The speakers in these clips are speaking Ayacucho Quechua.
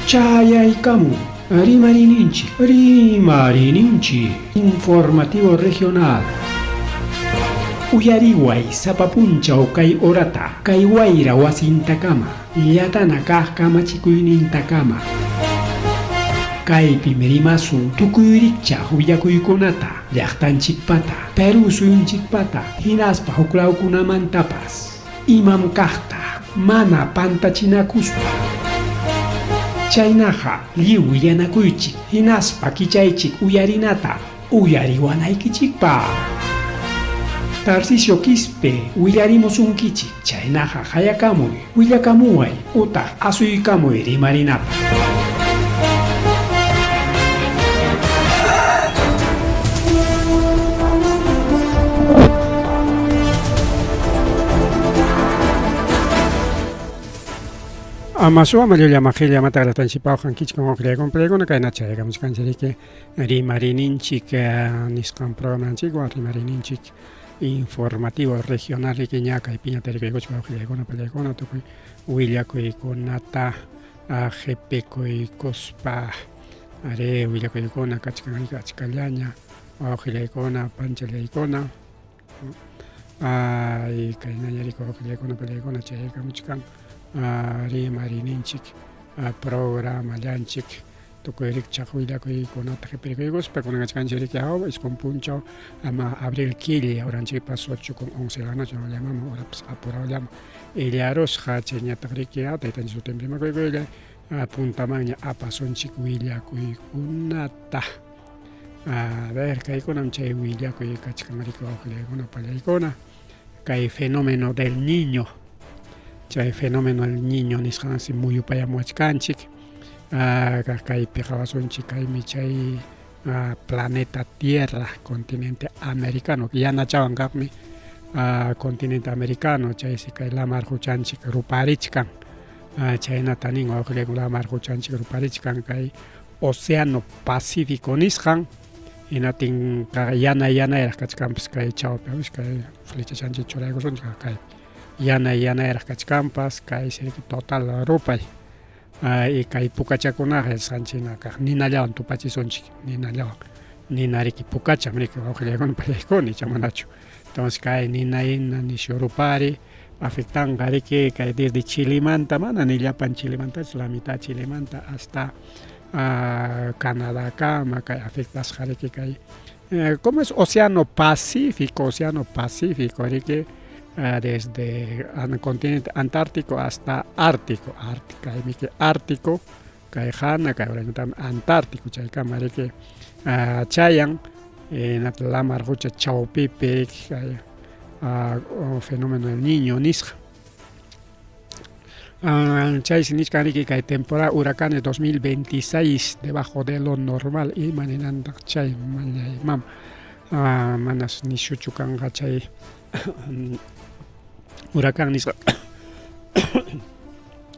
Chayaykamun Rimarininchik, Rimarininchik, Informativo Regional. Uyariway sapa punchaw kay horata, kay wayra wasintakama, llatana kaq kamachikuynintakama. Kaypim rimasun tukuy rikchaq willakuykunata, llaqtanchikpata, Perú suyunchikpata, hinaspa huklawkunamantapas. Imam kaqta mana pantachinakuspa. Chaynaqa lliw willanakuychik hinaspa kichaychik uyarinata uyariwanaykichikpaq. Tarcisio Quispe willarimusunkichik, chaynaqa qayakamuy, willakamuway utaq asuykamuy rimarinapaq. Amasu amallulla maqilla mataqllatanchikpaq qankichik wawqillaykuna pallaykuna kayna chayakamuchkanchik rimarininchik nisqan programanchikwan rimarininchik informativo regional riki ña kaypiña tarikuykuchik wawqillaykuna pallaykuna tukuy willakuykunata qipikuykuspa arí willakuykuna kachkan achkallaña wawqillaykuna panchallaykuna ay kaynaña riki wawqillaykuna pallaykuna chayaykamuchkan rimarininchik programallanchik tukuy rikchaq willakuykunata qipirikuykuspa kunan kachkanchik riki hawa isqun punchaw ama abril killa horanchikpas 8 con 11 de la noche llamamos horapas apurado illarusqa chayñataq riki taytanchik sutinpi rimakuykulla puntamanña apasunchik willakuykunata. A ver, kaykunam chay willakuy kachkan riki wawqillaykuna pallaykuna kay fenómeno del niño chay fenómeno del niño nisqansi muyupayamuwachkanchik kaypi qawasunchik kaymi chay planeta Tierra continente americano yanachawan kaqmi continente americano chaysi kay lamar quchanchik ruparichkan chaynata nin wawqillaykuna lamar quchanchik ruparichkan kay Océano Pacífico nisqan hinatin yana yanayraq kachkanpas kay chawpi kay flechachanchik churaykusunchik kay yana yanayraq kachkanpas kay siriki total rupay y kay pukachakunaqa yachasqanchik kaq ninallawan tupachisunchik ninallawan nina riki pukacham riki wawqillaykuna pallaykuna icha manachu entonces kay nina hina nishu rupari afectanqa riki kay desde Chilemanta mana ni llapan Chilemantachu la mitad Chilemanta hasta Canadakama kay afectasqa riki kay como es Océano Pacífico Océano Pacífico riki desde continente Antártico hasta Ártico kaymi Ártico kay hana kay urañataqmi Antártico chaykama riki chayan lamar qucha chawpipi kay fenómeno del niño nisqa chaysi nichkan riki kay temporada huracanes 2026 debajo de lo normal ima ninantaq chay mallay mama manas nishuchu kanqa chay huracán nisqa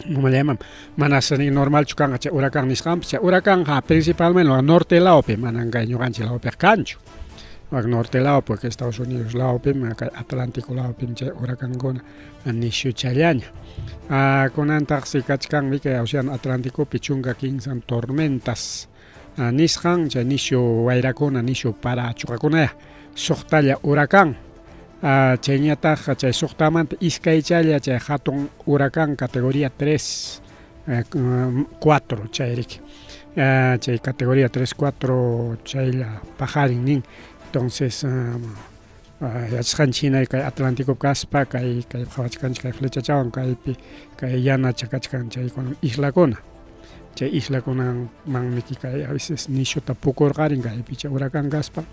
mamallayman manas normalchu kanqa chay huracán nisqanpas chay huracanqa principalmente norte lawpi manan kay ñuqanchik lawpiqa kanchu wak norte lawpi wak Estados Unidos lawpim kay Atlántico lawpim chay huracankuna nishuchallaña kunantaqsi kachkanmi kay Océano Atlánticopi 13 tormentas nisqan chay nishu wayrakuna nishu para chuqakunaya suqtalla huracán chayñataq chay suqtamanta iskaychalla chay hatun huracán categoría 3 4 chay riki chay categoría 3 4 chaylla paqarin nin entonces yachasqanchik hina kay Atlánticopi kaspa kay kay qhawachkanchik kay flechachawan kaypi kay yanacha kachkan chaykunam islakuna chay islakunamanmi kay a veces nishuta pukurqarin kaypi chay huracán kaspan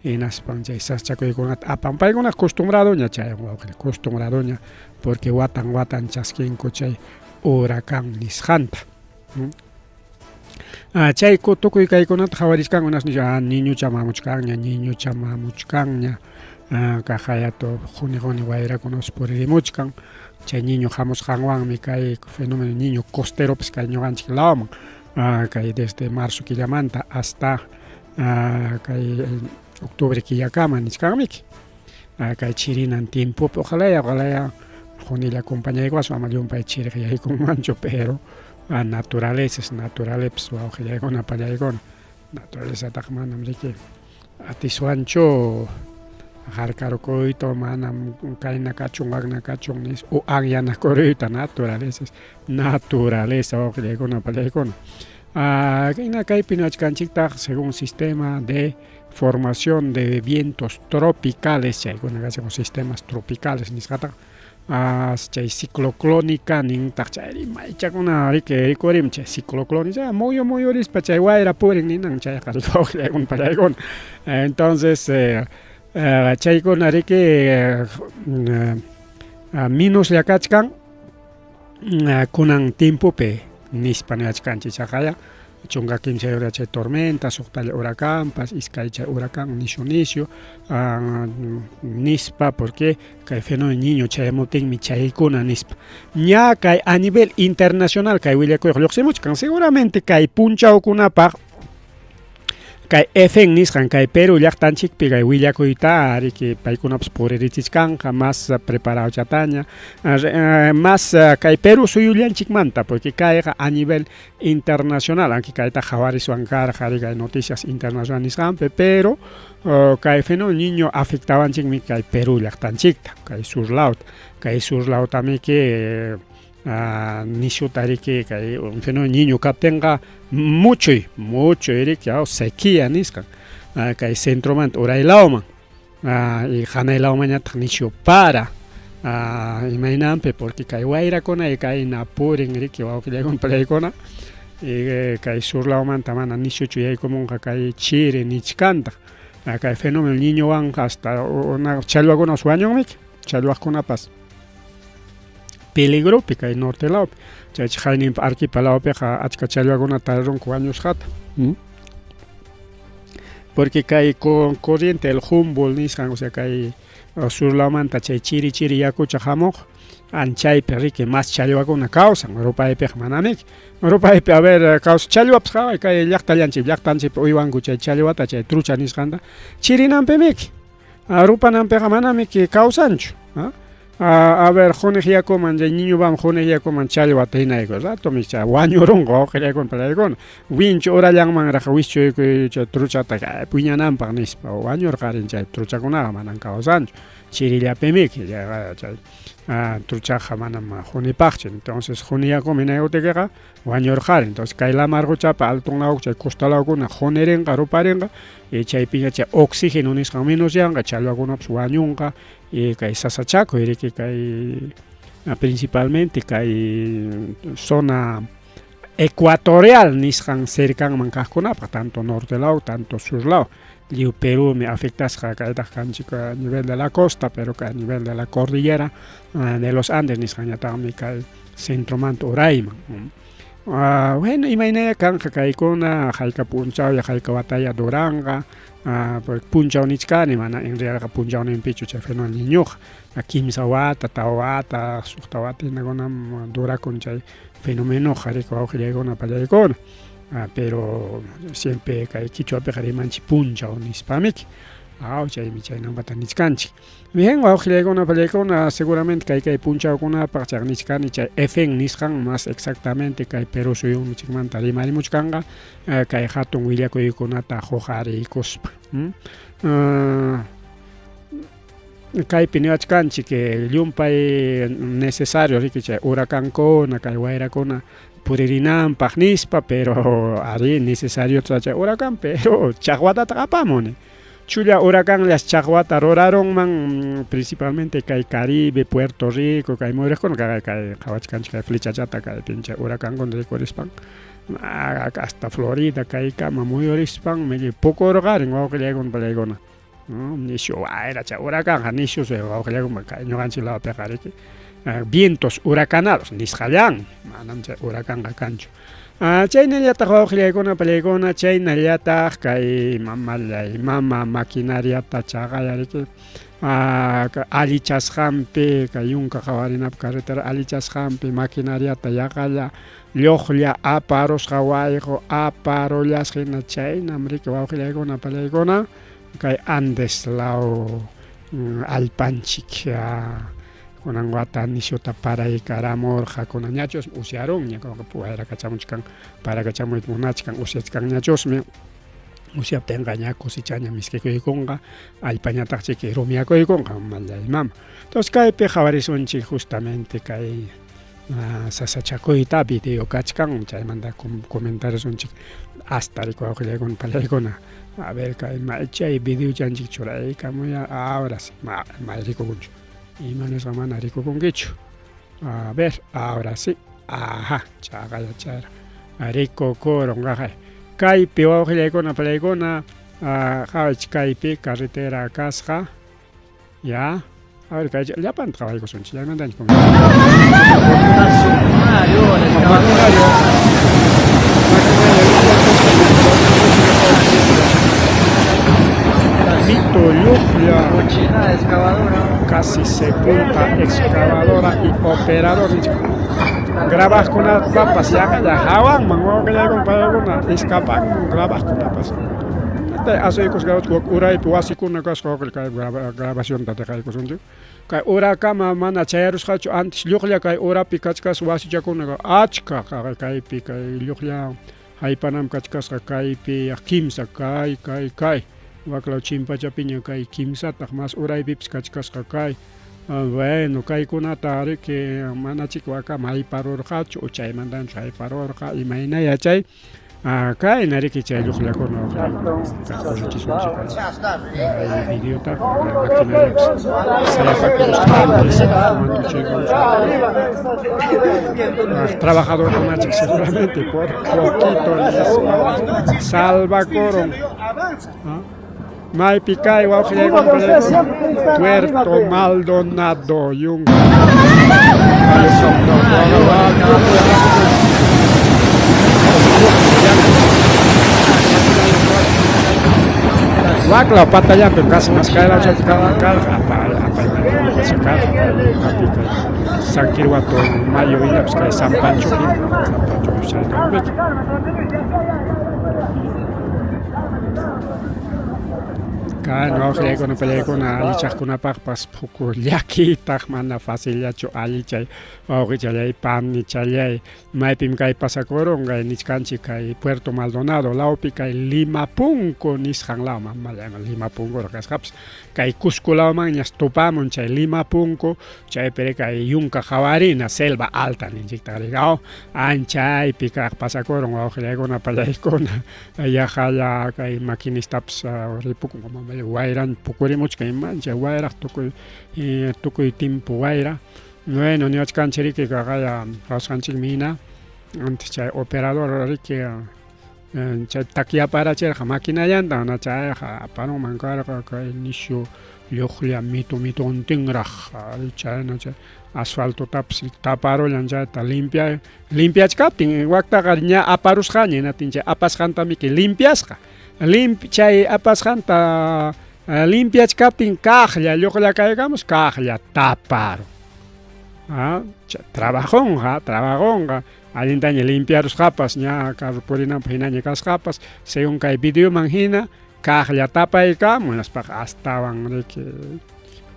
hinaspan chay sasachakuykunata apan paykuna costumbradoña chay wawqilla costumbradoña porque watan watan chaskinku chay huracán nisqanta chay tukuy kaykunata qhawarichkanku hinas nispa niñucha mamuchkanña niñucha mamuchkanña kaqayato quni quni wayrakunapas puririmuchkan chay niño hamusqanwanmi kay fenómeno niño costeropas kay ñuqanchik lawman kay desde marzo killamanta hasta kay octubre killakama nichkanmiki kay chirinan tiempopi ojalaya ojalaya qunilla acompañaykuwasun ama llumpay chiriq yaykunmanchu pero Naturalezas, naturalepas wawqillaykuna pallaykuna, naturalezataqa manam riki atiswanchu harkarukuyta manam kayna kachun wakna kachun nispa o anyanakuruyta naturalezas, naturaleza wawqillaykuna pallaykuna. Hina kaypi niwachkanchiktaq según sistema de formación de vientos tropicales chaykuna kachkan sistemas tropicales nisqataqa chay cicloclónica nintaq chay rimaychakuna riki rikurim chay cicloclónica muyu muyurispa chay wayra purin ninan chayqa wawqillaykuna pallaykuna. Entonces chaykuna riki menoslla kachkan kunan tiempopi nispa niwachkanchik chaqaya 13 hora chay tormenta, suqtalla huracanpas, iskay chay huracán nisyu nisyu nispa porque kay fenómeno niño chayamuptinmi chaykuna nispa. Ña kay a nivel internacional kay willakuyqa lluqsimuchkan seguramente kay punchawkunapaq kay EFEN nisqan kay Perú llaqtanchikpi kay willakuyta riki paykunapas puririchichkanqa más preparadochataña más kay Perú suyullanchikmanta porque kayqa a nivel internacional aunque kayta qhawariswan karqa kay noticias internacional nisqanpi pero kay fenómeno niño afectawanchikmi kay Perú llaqtanchikta kay sur lawta kay sur lawtamiki nishuta riki kay fenómeno niño kaptinqa muchuy muchuy riki sequía nisqan kay centromanta uray lawman y hanay lawmanñataq nishu para imaynanpi porque kay wayrakuna y kayna purin riki wawqillaykuna pallaykuna y kay sur lawmanta mana nishuchu yaykumunqa kay chiri nichkantaq kay fenómeno niñowanqa hasta challwakunapas wañunmiki challwaqkunapas peligropi kay norte lawpi chaychi hayninpa Arequipa lawpiqa achka challwakuna tarirunku wañusqata porque kay corriente el Humboldt nisqan o sea kay sur lawmanta chay chiri chiri yakucha hamuq anchaypi riki mas challwakuna kawsan rupaypiqa manamiki rupaypi a ver kawsa challwapas qhaway kay llaqtallanchik llaqtanchikpi uywanku chay challwata chay trucha nisqanta chirinanpimiki rupananpiqa manamiki kawsanchu a ver quniq yakuman chay ñiñupaman quniq yakuman challwata hinayku ratomi chay wañurunqa wawqillaykuna pallaykuna winchu urallanmanraq wischuykuy chay truchata wiñananpaq nispa wañurqarin chay truchakunaqa manan kawsanchu chirillapimiki chay truchaqa manam qunipaqchu entonces quni yakuman hinaykuptikiqa wañurqarin entonces kay lamar quchapa alton law chay costa lawkuna qunirinqa ruparinqa y chaypiña chay oxígeno nisqan menosyanqa challwakunapas wañunqa y kay sasachakuy riki kay principalmente kay zona ecuatorial nisqan cercanman kaqkunapaq tanto norte law tanto sur law lliw Perúmi afectasqa kaytaq kanchik a nivel de la costa pero kay a nivel de la cordillera de los Andes nisqanñataqmi kay centromanta urayman. Bueno imaynaya kanqa kaykuna hayka p'unchawlla hayka watalla duranqa punchaw nichkani mana en realidadqa punchawninpichu chay fenómeno niñuqa kimsa wata tawa wata suqta wata hinakunam durakun chay fenomenoqa riki wawqillaykuna pallaykuna pero siempre kay quichuapiqa rimanchik punchaw nispamiki chaymi chaynampata nichkanchik. Bien wawqillaykuna pallaykuna seguramente kay kay punchawkunapaq chay nichkani chay EFEN nisqan más exactamente kay Perú suyunchikmanta rimarimuchkanqa kay hatun willakuykunata huqariykuspa. Kaypi niwachkanchik llumpay necesario riki chay huracankuna kay wayrakuna puririnanpaq nispa pero ari necesario chay huracán pero chaqwatataq apamuni chulla huracanllas chaqwata rurarunman principalmente kay Caribe, Puerto Rico kay muyuriqkuna kay qhawachkanchik kay flechachata kay pincha huracankuna rikurispan hasta Florida kaykama muyurispan pukurqarin wawqillaykuna pallaykuna nishu wayra chay huracanqa nishu wawqillaykuna kay ñuqanchik lawpiqa riki vientos huracanados nisqallanmi manam chay huracanqa kanchu. Chaynallataq wawqillaykuna pallaykuna chaynallataq kay mamallay mama maquinariata chaqaya riki allichasqanpi kay yunka qhawarinapaq carretera allichasqanpi maquinariata yaqalla lluqlla aparusqa wayqu aparullasqa hina chaynam riki wawqillaykuna pallaykuna kay Andes law allpanchik. Kunan wata nishuta paraykaramurqa, kunan ñachus usyarunña, wayrakachamuchkan, paraykachamuy munachkan, usyachkanñachusmi. Usyaptinqa ña cosechaña miskikuykunqa, allpañataq chiki rumiyakuykunqa, mallay mama. Entonces kaypi qhawarisunchik justamente kay sasachakuyta video kachkan, chaymanta comentarisunchik hasta rikuwawqillaykuna pallaykuna. A ver kay chay videochanchik churaykamuya ahora sí, may rikukunchu. Ima nisqa mana rikukunkichu. A ver, ahora sí. Ajá, chaqaya chayra. Rikukurun qaqay. Kaypi wawqillaykuna pallaykuna, qhawaychik kaypi carretera kasqa. Ya. A ver, kay llapanta qhawaykusunchik. Chaymantaña Mito lluqlla casi sepulta excavadora y operador grabaqkunapapas yaqalla hawanman wawqillaykuna paykuna escapanman grabaqkunapas asuykusqa uraypi wasikuna kasqa wawqilla kay grabacionta deqaykusunchik. Kay urakama mana chayarusqachu antes lluqlla kay urapi kachkasqa wasichakunaqa achka kaypi kay lluqlla haypanam kachkasqa kaypi kimsa kay kay kay waklaw chimpachapiña kay kimsataq mas uraypipas kachkasqa kay bueno kaykunata riki manachik wakama hayparurqachu o chaymantanchu hayparurqa imayna yachay Kayna riki chay lluqllakuna videota maquinariapas sayapakurusqa trabajadorkunachik seguramente por poquito salvakurun maypi kay wawqillaykuna Puerto Maldonado yunka. Waklaw patallampim casi mas kaylawchapi karqa apaymankupas karqa yunkapi kay San Quirhuato mayu hinapas kay San Panchopi San Panchopi chaykamiki. Kay wawqillaykuna pallaykuna allichaqkunapaqpas phuku llakiytaq mana facillachu allichay wawqichallay panichallay maypim kay pasakurun kay nichkanchik kay Puerto Maldonado lawpi kay Limapunku nisqan lawman Limapunkuraq kasqapas kay Cusco lawmanñas tupamun chay Limapunku chaypiri kay yunka qawarina selva alta ninchiktaq rikaw anchaypi kaq pasakurun wawqillaykuna pallaykuna Yaqalla kay maquinistapas ripukun wayran pukurimuchkan manchay wayraq tukuy tukuy timpu wayra. Bueno niwachkanchik riki kaqaya qawasqanchikmi hina antes chay operador riki chay takyaparachirqa maquinallanta mana chayqa aparunman karqa kay nishu lluqlla mitu mituntinraq chayna chay asfaltotapas taparullan chayta limpia limpiachkaptin waktaqa ña aparusqaña hinaptin chay apasqantamiki limpiasqa limp chay apasqanta limpiachkaptin kaqlla lluqlla kaykamus kaqlla taparun ah trabajonqa trabajonqa allintaña limpiarusqapas ña carro purinanpaq hinaña kasqapas según kay videoman hina kaqlla tapaykamun hinaspaqa astawan riki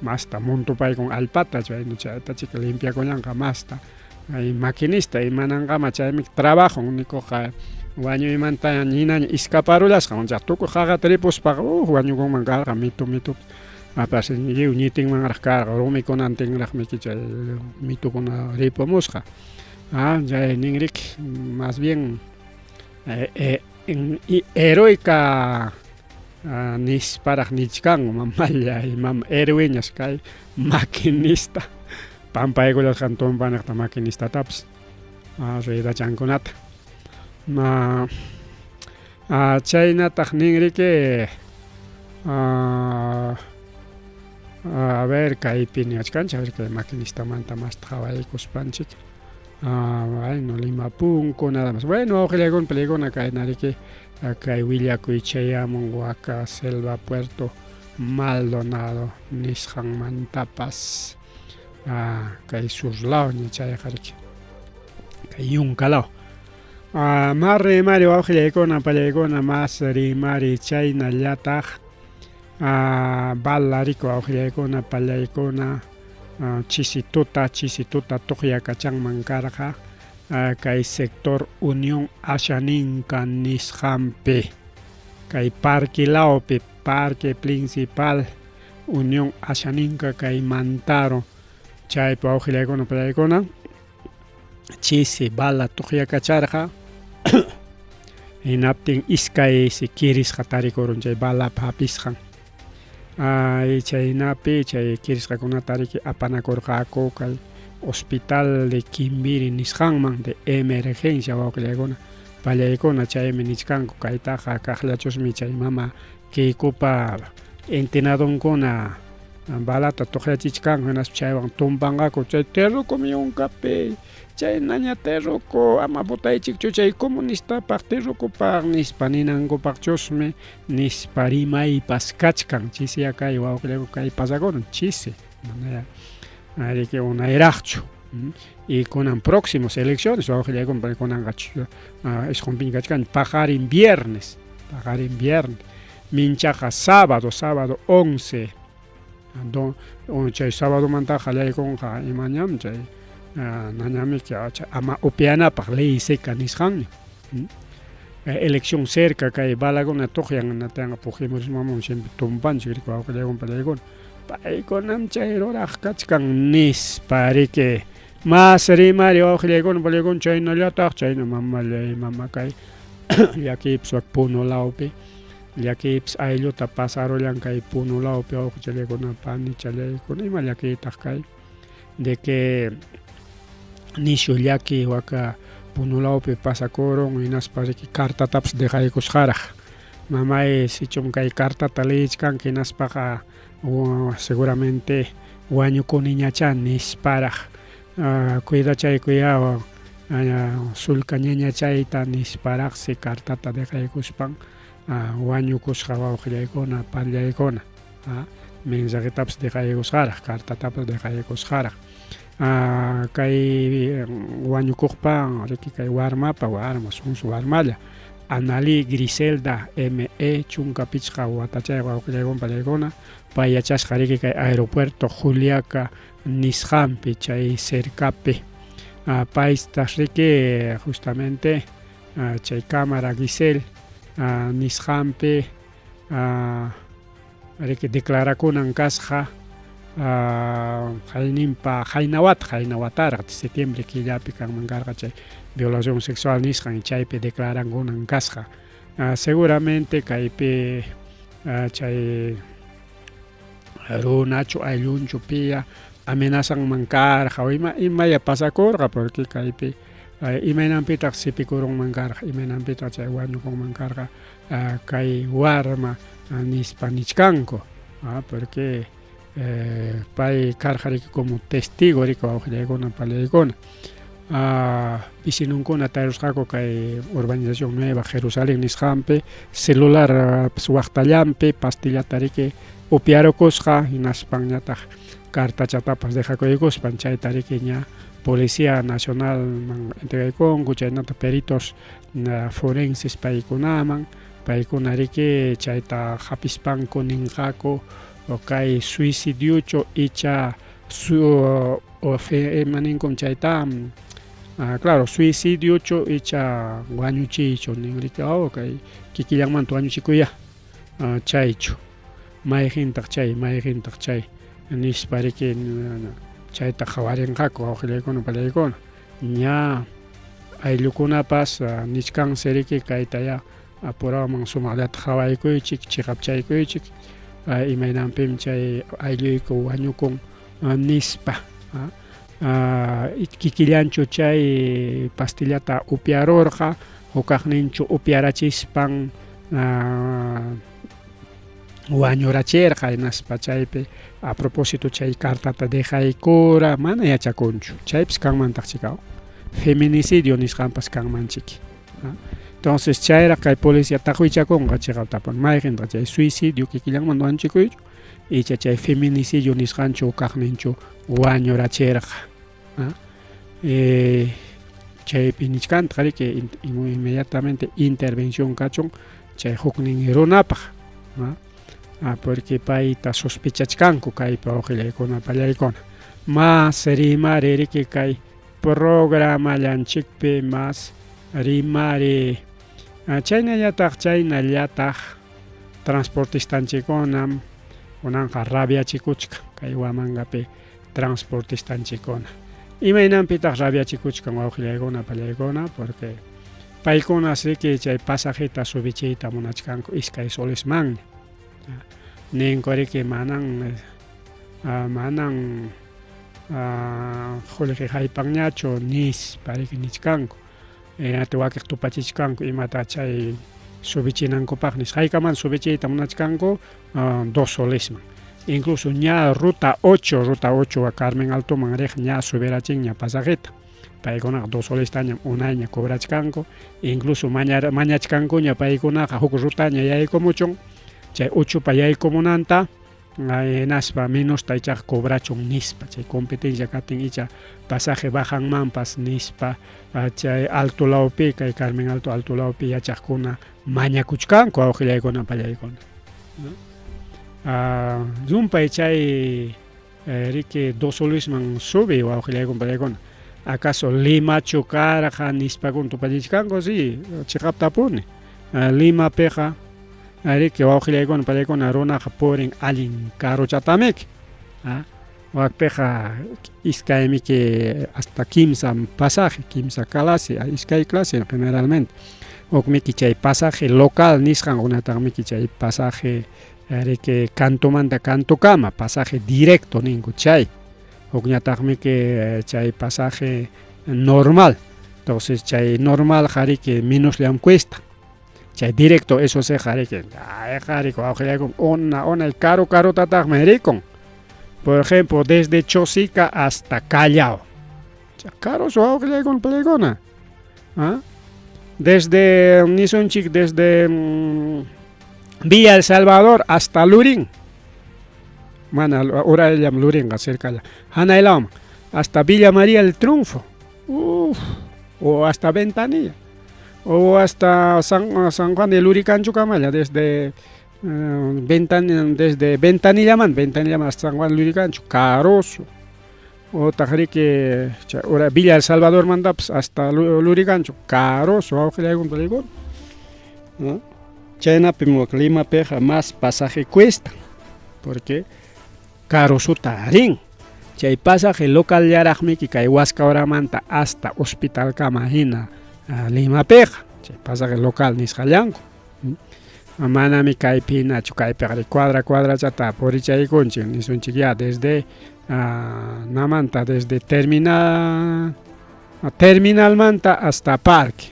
masta muntupaykun allpata chayna chayta chika limpiakullanqa masta ay maquinista imananqama chaymi trabajon nikuqqa wañuymanta hinaña escaparullasqa tukuy qaqata ripuspaqa wañukunman karqa mitu mitu apas lliw ñitinmanraq karqa rumikunantinraqmiki chay mitukuna ripumusqa ah chay ninriki más bien heroica nisparaq nichkanku mamalla imam héroeñas kay maquinista pampaykullasqan tumpaniqta maquinistatapas ruedachankunata ma chaynataq ninriki a ver kaypi niwachkanchik a ver kay maquinistamanta masta qhawaykuspanchik bueno Limapunku nada más bueno wawqillaykuna palaykuna kayna riki kay willakuy chayamun Huaca Selva Puerto Maldonado nisqanmantapas kay sur lawña chayqa riki kay yunka law mas rimari wawqillaykuna pallaykuna mas rimari chaynallataq balariko wawqillaykuna pallaykuna. Chisi tuta, chisi tuta tuqyakachanman karqa kay sector Unión Ashaninka nisqanpi, kay parque lawpi, parque principal Unión Ashaninka kay Mantaro, chaypi wawqillaykuna pallaykuna chisi bala tuqyakacharqa hinaptin iskaysi kirisqa tarikurun chay balapa hapisqan. Ay, chaynapi chay kirisqakunata riki apanakurqaku kay hospital de Kimbiri nisqanman de emergencia wawqillaykuna pallaykuna chaymi nichkanku kaytaqa kaqllachusmi chay mama Keykopa entenadonkuna balata tuqyachichkanku hinaspa chaywan tumpanqaku chay terrukum yunkapi chaynaña terruku ama botaychikchu chay comunistapaq terrukupaq nispa ninankupaqchusmi nispa rimaypas kachkan chisiya kay wawqillayku kay pasakurun chisi manaya riki unayraqchu y kunan próximos elecciones wawqillayku kunanqa isqunpiña kachkan paqarin viernes paqarin viernes minchaqa sábado sábado 11 don chay sabadomantaqa qallaykunqa imañam chay nañami ama upianapaq ley seca nisqanña elección cerca kay balakuna tuqyan natanqa fujimorismoman siempre tumpanchik riki wawqillaykuna pallaykuna paykunam chay ruraq kachkan nispa riki mas rimari wawqillaykuna pallaykuna chaynallataq chayna mamallay mama kay llakiypas wak Puno lawpi llakiypas aylluta pasarullan kay Puno lawpi wawqichallaykuna panichallaykuna ima llakiytaq kay de que nishu llaki waka Puno lawpi pasakurun hinaspa riki cartatapas dejaykusqaraq mamay sichum kay cartata leyichkanki hinaspaqa seguramente wañukuniñachá nisparaq cuidachaykuyá sullka ñañachayta nisparaqsi cartata dejaykuspan wañukusqa wawqillaykuna pallaykuna mensajetapas dejaykusqaraq cartatapas dejaykusqaraq kay wañukuqpa riki kay warmapa warma sunsu warmalla Analí Griselda ME 15 watachay wawqillaykuna pallaykuna pay yachasqa riki kay aeropuerto Juliaca nisqanpi chay cercapi paytas riki justamente chay cámara Giselle nisqanpi riki declarakunan kasqa qayninpa qaynawata qaynawataraq septiembre killapi kanman karqa chay violación sexual nisqan chaypi declarankunan kasqa seguramente kaypi chay runachu ayllunchu piya amenazanman karqa o ima imaya pasakurqa porque kaypi imaynanpitaq sipikurunman karqa imaynanpitaq chay wañukunman karqa kay warma nispa nichkanku porque pay karqa riki como testigo riki wawqillaykuna pallaykuna vecinunkuna tarirusqaku kay urbanización Nueva Jerusalén nisqanpi celular waqtallanpi pastillata riki upiarukusqa hinaspanñataq cartachatapas dejakuykuspan chayta riki ña Policía Nacionalman entregaykunku chaynata peritos forenses paykunaman paykuna riki chayta hapispanku ninqaku kay suicidiochu icha ima ninkum chayta claro suicidiochu icha wañuchiychu nin riki kay kikillanmanta wañuchikuya chaychu mayqintaq chay mayqintaq chay nispa riki chayta qhawarinqaku wawqillaykuna pallaykuna ña ayllukunapas nichkansi riki kaytaya apuraman sumaqllata qhawaykuychik chiqapchaykuychik imaynanpim chay aylluyku wañukun nispa kikillanchu chay pastillata upiarurqa hukaqninchu upiarachispan wañurachirqa hinaspa chaypi a propósito chay cartata dejaykura mana yachakunchu chaypis kanmantaq chikaw feminicidio nisqanpas kanmanchik entonces chayraq kay policía taqwichakunqa chiqaptapuni mayqintaq chay suicidio kikillanmanta wañuchikuychu icha chay feminicidio nisqanchu kaqninchu wañurachirqa chaypi nichkantaq riki inmediatamente intervención kachun chay huknin runapaq porque payta sospechachkanku kaypi wawqillaykuna pallaykuna. Mas rimari riki kay programallanchikpi mas rimari. Chaynallataq chaynallataq transportistanchikkunam kunanqa rabiachikuchkan kay Huamangapi transportistanchikkuna. Imaynanpitaq rabiachikuchkan wawqillaykuna pallaykuna porque paykunas riki chay pasajeta subichiyta munachkanku iskay solesmanña. Ninku riki manan manan qullqi haypanñachu nispa riki nichkanku. Hinata wakiq tupachichkanku imata chay subichinankupaq nispa. Haykaman subichiyta munachkanku dos solesman. Incluso ña ruta 8, ruta 8 Carmen Altoman riq ña subirachinña pasajeta. Paykunaqa dos solestañam unayña cobrachkanku. Incluso mañachkankuña paykunaqa huk rutaña yaykumuchun chay 8pa yaykumunanta hinaspa menosta ichaqa cobrachun nispa chay competencia kaptin icha pasaje bajanmanpas nispa chay alto lawpi kay Carmen Alto alto lawpi yachaqkuna mañakuchkanku wawqillaykuna pallaykuna. Llumpay chay riki dos solesman subiy wawqillaykuna pallaykuna acaso Limachu karqa nispakuna tupachichkanku sí chiqaptapuni Limapiqa riki wawqillaykuna pallaykuna runaqa purin allin karuchatamiki wakpiqa iskaymiki hasta kimsa pasaje kimsa clase iskay clase generalmente hukmiki chay pasaje local nisqan huknataqmiki chay pasaje riki kantumanta kantukama pasaje directo ninku chay hukñataqmiki chay pasaje normal entonces chay normalqa riki menosllam cuesta chay directo eso sí riki ay wawqillaykuna una unay karu karutataqmi rikun por ejemplo desde Chosica hasta Callao karus wawqillaykuna pallaykuna desde nisunchik desde Villa El Salvador hasta Lurín mana urayllam Lurinqa cercalla hanay lawman hasta Villa María el Triunfo uf o hasta Ventanilla o hasta San Juan de Luriganchokamalla desde desde Ventanillaman Ventanillaman hasta San Juan de Lurigancho karuso otaq riki chay ura Villa El Salvadormantapas hasta Lurigancho karuso wawqillaykuna pallaykuna chaynapim wak Limapiqa mas pasaje cuesta porque karusuta rin chay pasaje locallaraqmiki kay Huascahuramanta hasta hospitalkama hina Limapiqa chay pasaje local nisqallanku manami kaypi hinachu kaypiqa cuadra cuadrachata purichaykunchik nisunchik ya desde namanta desde terminal terminalmanta hasta parque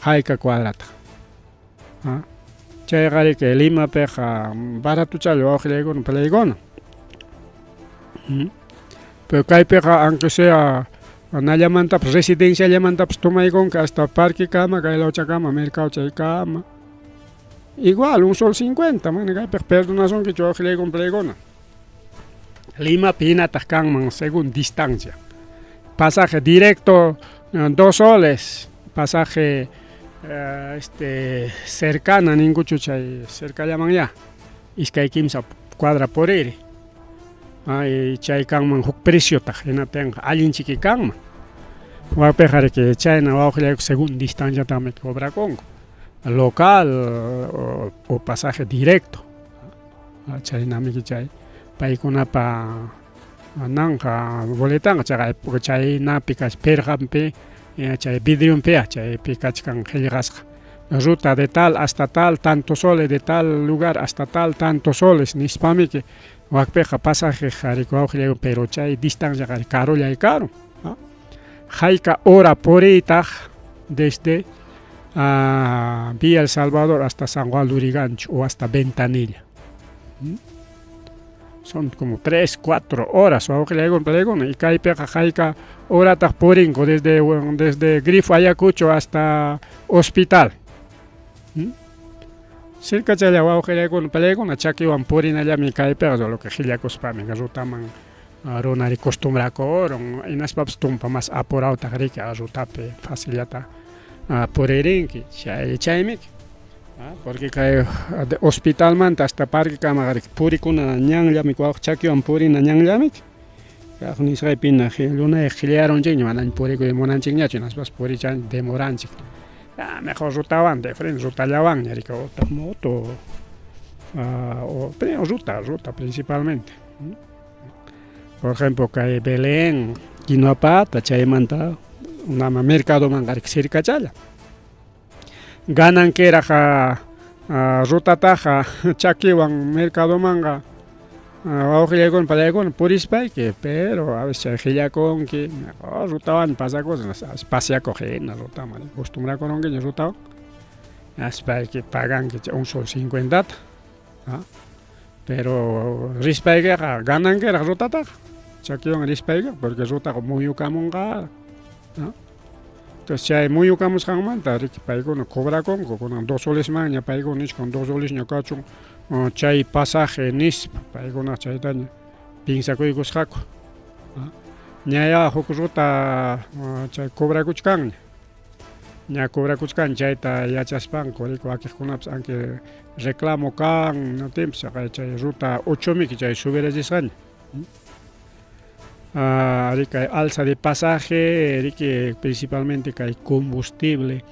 hayka cuadrataq chayqa riki Limapiqa baratochalla wawqillaykuna pallaykuna pero kaypiqa aunque sea nallamantapas residenciallamantapas tomaykunki hasta parquekama kay lawchakama mercado chaykama igual un sol 50 mana kaypiqa perdonasunkichu wawqillaykuna pallaykuna Limapi hinataq kanman según distancia pasaje directo 2 soles pasaje cercana ninkuchu chay cercallaman ya iskay kimsa cuadra puriri chay kanman huk preciotaq hinaptinqa allinchiki kanman wakpiqa riki chayna wawqillayku según distanciataqmi cobrakunku local o pasaje directo chaynamiki chay paykunapa nanqa boletanqa chaqa chaynapi pirqanpi chay vidrionpi chaypi kachkan qillqasqa ruta de tal hasta tal tanto soles de tal lugar hasta tal tanto soles nispamiki wakpiqa pasajeqa riki wawqillaykuna pero chay distanciaqa karullay karun hayka hora puriytaq desde Villa El Salvador hasta San Juan Lurigancho o hasta Ventanilla son como 3, 4 horas wawqillaykuna pallaykuna y kaypiqa hayka horataq purinku desde Grifo Ayacucho hasta hospital cercachalla wawqillaykuna pallaykuna chakiwan purinallami kaypiqa solo que qillakuspami rutaman runari costumbrakurun hinaspapas tumpa mas apurawtaq riki rutapi facillata puririnki chay chaymiki porque kay hospitalmanta hasta parquekama purikuna ñanllami chakiwan purina ñanllamiki. Kaq nisqaypina lunayaq qillayarunchikña manaña purikuy munanchikñachu hinaspas purichanchik demoranchik. Ya mejor rutawan de frente rutallawanña riki utaq moto o ruta ruta principalmente. Por ejemplo kay Belén, Quinoapata chaymanta nama mercadomanqa riki cercachalla. Ganankiraq rutataqa chakiwan mercadomanqa wawqillaykuna pallaykuna purispayki pero a veces chay qillakunki mejor rutawanña pasakusun pasiakuq hina rutaman costumbrakurunkiña rutawan hinaspayki paganki chay un sol cincuentata pero rispaykiqa ganankiraq rutataqa chakiwan rispaykiqa porque rutaqa muyukamunqa. Entonces chay muyukamusqanmanta riki paykuna cobrakunku kunan dos solesmanña paykuna nichkan dos solesña kachun chay pasaje nispa paykuna chaytaña piensakuykusqaku ñaya huk ruta chay cobrakuchkanña ña cobrakuchkan chayta yachaspanku riki wakiqkunapas anque reclamo kan niptinpas chay ruta ochomiki chay subirachisqaña. Ari kay alza de pasaje riki principalmente kay combustible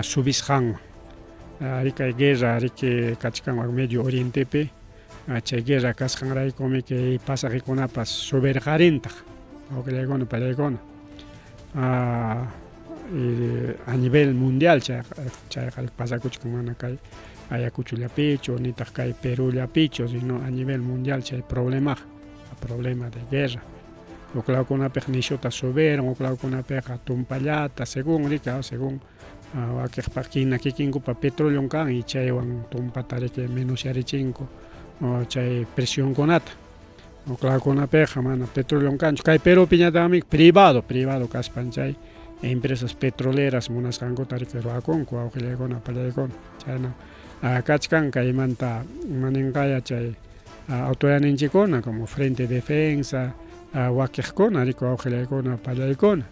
subisqanwan ari kay guerra riki kachkan Medio Orientepi chay guerra kasqanraykumi kay pasajekunapas subirqarintaq wawqillaykuna pallaykuna a nivel mundial chayqa pasakuchkan mana kay Ayacuchollapichu nitaq kay Perullapichu sino a nivel mundial chay problemaqa problema de guerra huk lawkunapiqa nishuta subiron huk lawkunapiqa tumpallata según riki según wakiqpaq hina kikinkupa petroleon kan y chaywan tumpata riki menusyarichinku chay presionkunata huk lawkunapiqa mana petroleon kanchu kay Perupiñataqmi privado privado kaspan chay empresas petroleras munasqankuta riki ruwakunku wawqillaykuna pallaykuna chayna kachkan kaymanta imaninqaya chay autoridadninchikkuna como Frente Defensa wakiqkuna riki wawqillaykuna pallaykuna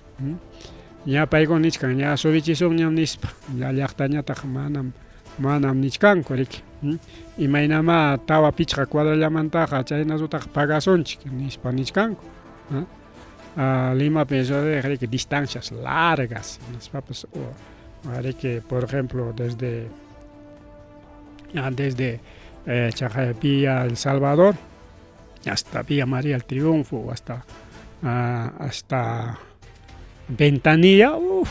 ña paykuna nichkan ña subichisunñam nispa ña llaqtañataq manam manam nichkanku riki imaynamá tawa pichqa cuadrallamantaqa chayna rutaqa pagasunchik nispa nichkanku Limapi riki distancias largas hinaspapas riki por ejemplo desde desde chaqay Villa El Salvador hasta Villa María el Triunfo hasta hasta Ventanilla uf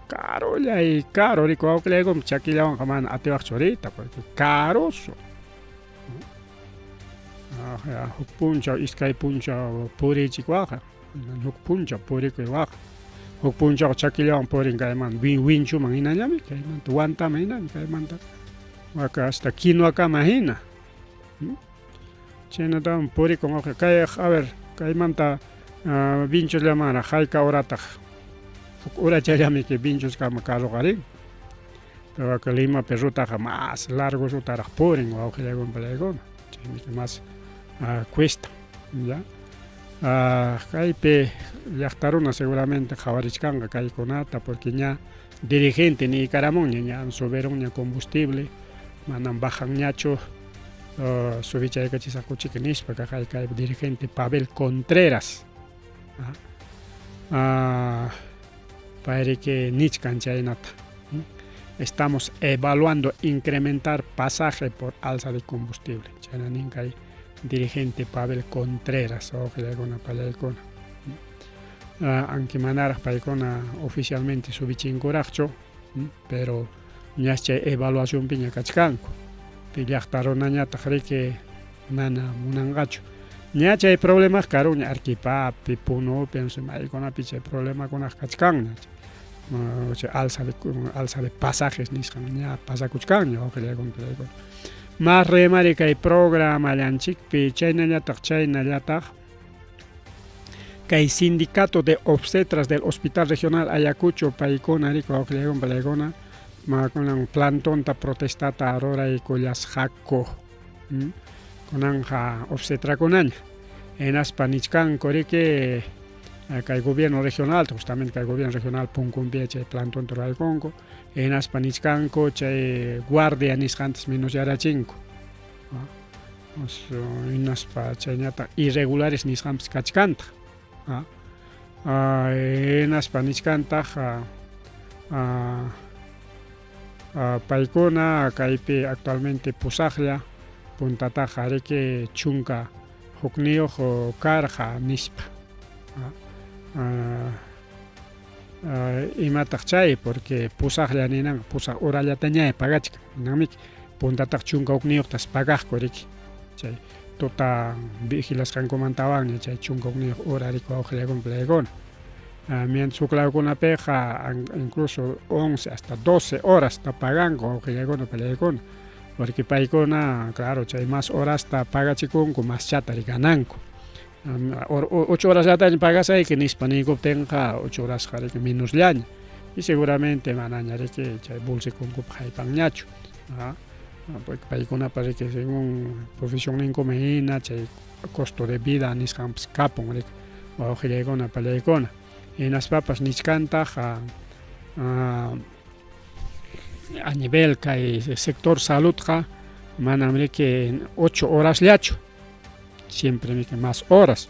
karullay karu riki wawqillaykum chakillawanqa mana atiwaqchu riyta porque karuso huk punchaw iskay punchaw puriychik waqa huk punchaw purikuy waqa huk punchaw chakillawan purin kaymanta winchuman hinallami kaymanta Huantaman hinami kaymanta waka hasta Quinuakama hina chaynatawan purikun wawqi kay a ver kaymanta Vinchosllamanraq hayka horataq huk horachallami kay Vinchoskama carroqa rin pero Limapi rutaqa mas largo rutaraq purin wawqillaykuna palaykuna chaymi mas cuesta ya kaypi llaqta runa seguramente qhawarichkanqa kaykunata porque ña dirigente niykaramunña ña subirunña combustible manam bajanñachu subichaykachisaqkuchik nispa kay kay dirigente Pavel Contreras payriki nichkan chaynata estamos evaluando incrementar pasaje por alza de combustible chayna nin kay dirigente Pavel Contreras wawqillaykuna pallaykuna aunque manaraq paykuna oficialmente subichinkuraqchu pero ñas chay evaluacionpiña kachkanku pi llaqta runañataq riki mana munanqachu ña chay problemaqa karunña Arequipapi Punopi no sé maykunapi chay problemakunaqa kachkanña chay alza de pasajes nisqan ña pasakuchkanña wawqillaykuna pallaykuna mas rimari kay programallanchikpi chaynallataq chaynallataq kay sindicato de obstetras del Hospital Regional Ayacucho paykuna riki wawqillaykuna pallaykuna kunan plantonta protestata ruraykullasqaku kunanqa obstetrakunaña hinaspa nichkanku riki kay gobierno regional justamente kay gobierno regional punkunpi chay plantonta ruraykunku hinaspa nichkanku chay guardia nisqantas menusyarachinku hinaspa chayñataq irregulares nisqanpas kachkantaq. Hinaspa nichkantaq paykuna kaypi actualmente pusaqlla, puntataqa riki 11 karqa nispa. Imataq chay? Porque pusaqlla ninanqa pusaq horallataña pagachkan, ninanmiki puntataq 11tas pagaqku riki, chay tuta vigilasqankumantawanña chay 11 hora riki wawqillaykuna palaykuna. Mientras huk lawkunapiqa incluso 11 hasta 12 horasta paganku wawqillaykuna palaykuna, porque paykuna claro chay más horasta pagachikunku maschata gananku. 8 horasllataña pagasayki nispa niykuptinqa 8 horasqa riki menosllaña y seguramente manaña riki chay bolsikunkupa haypanñachu. Porque paykunapa riki según profesionninkuman hina chay costo de vida nisqanpas kapun riki wawqillaykuna palaykuna. Hinaspapas nichkantaq a nivel kay sector saludqa manam riki 8 horasllachu, siempre riki más horas.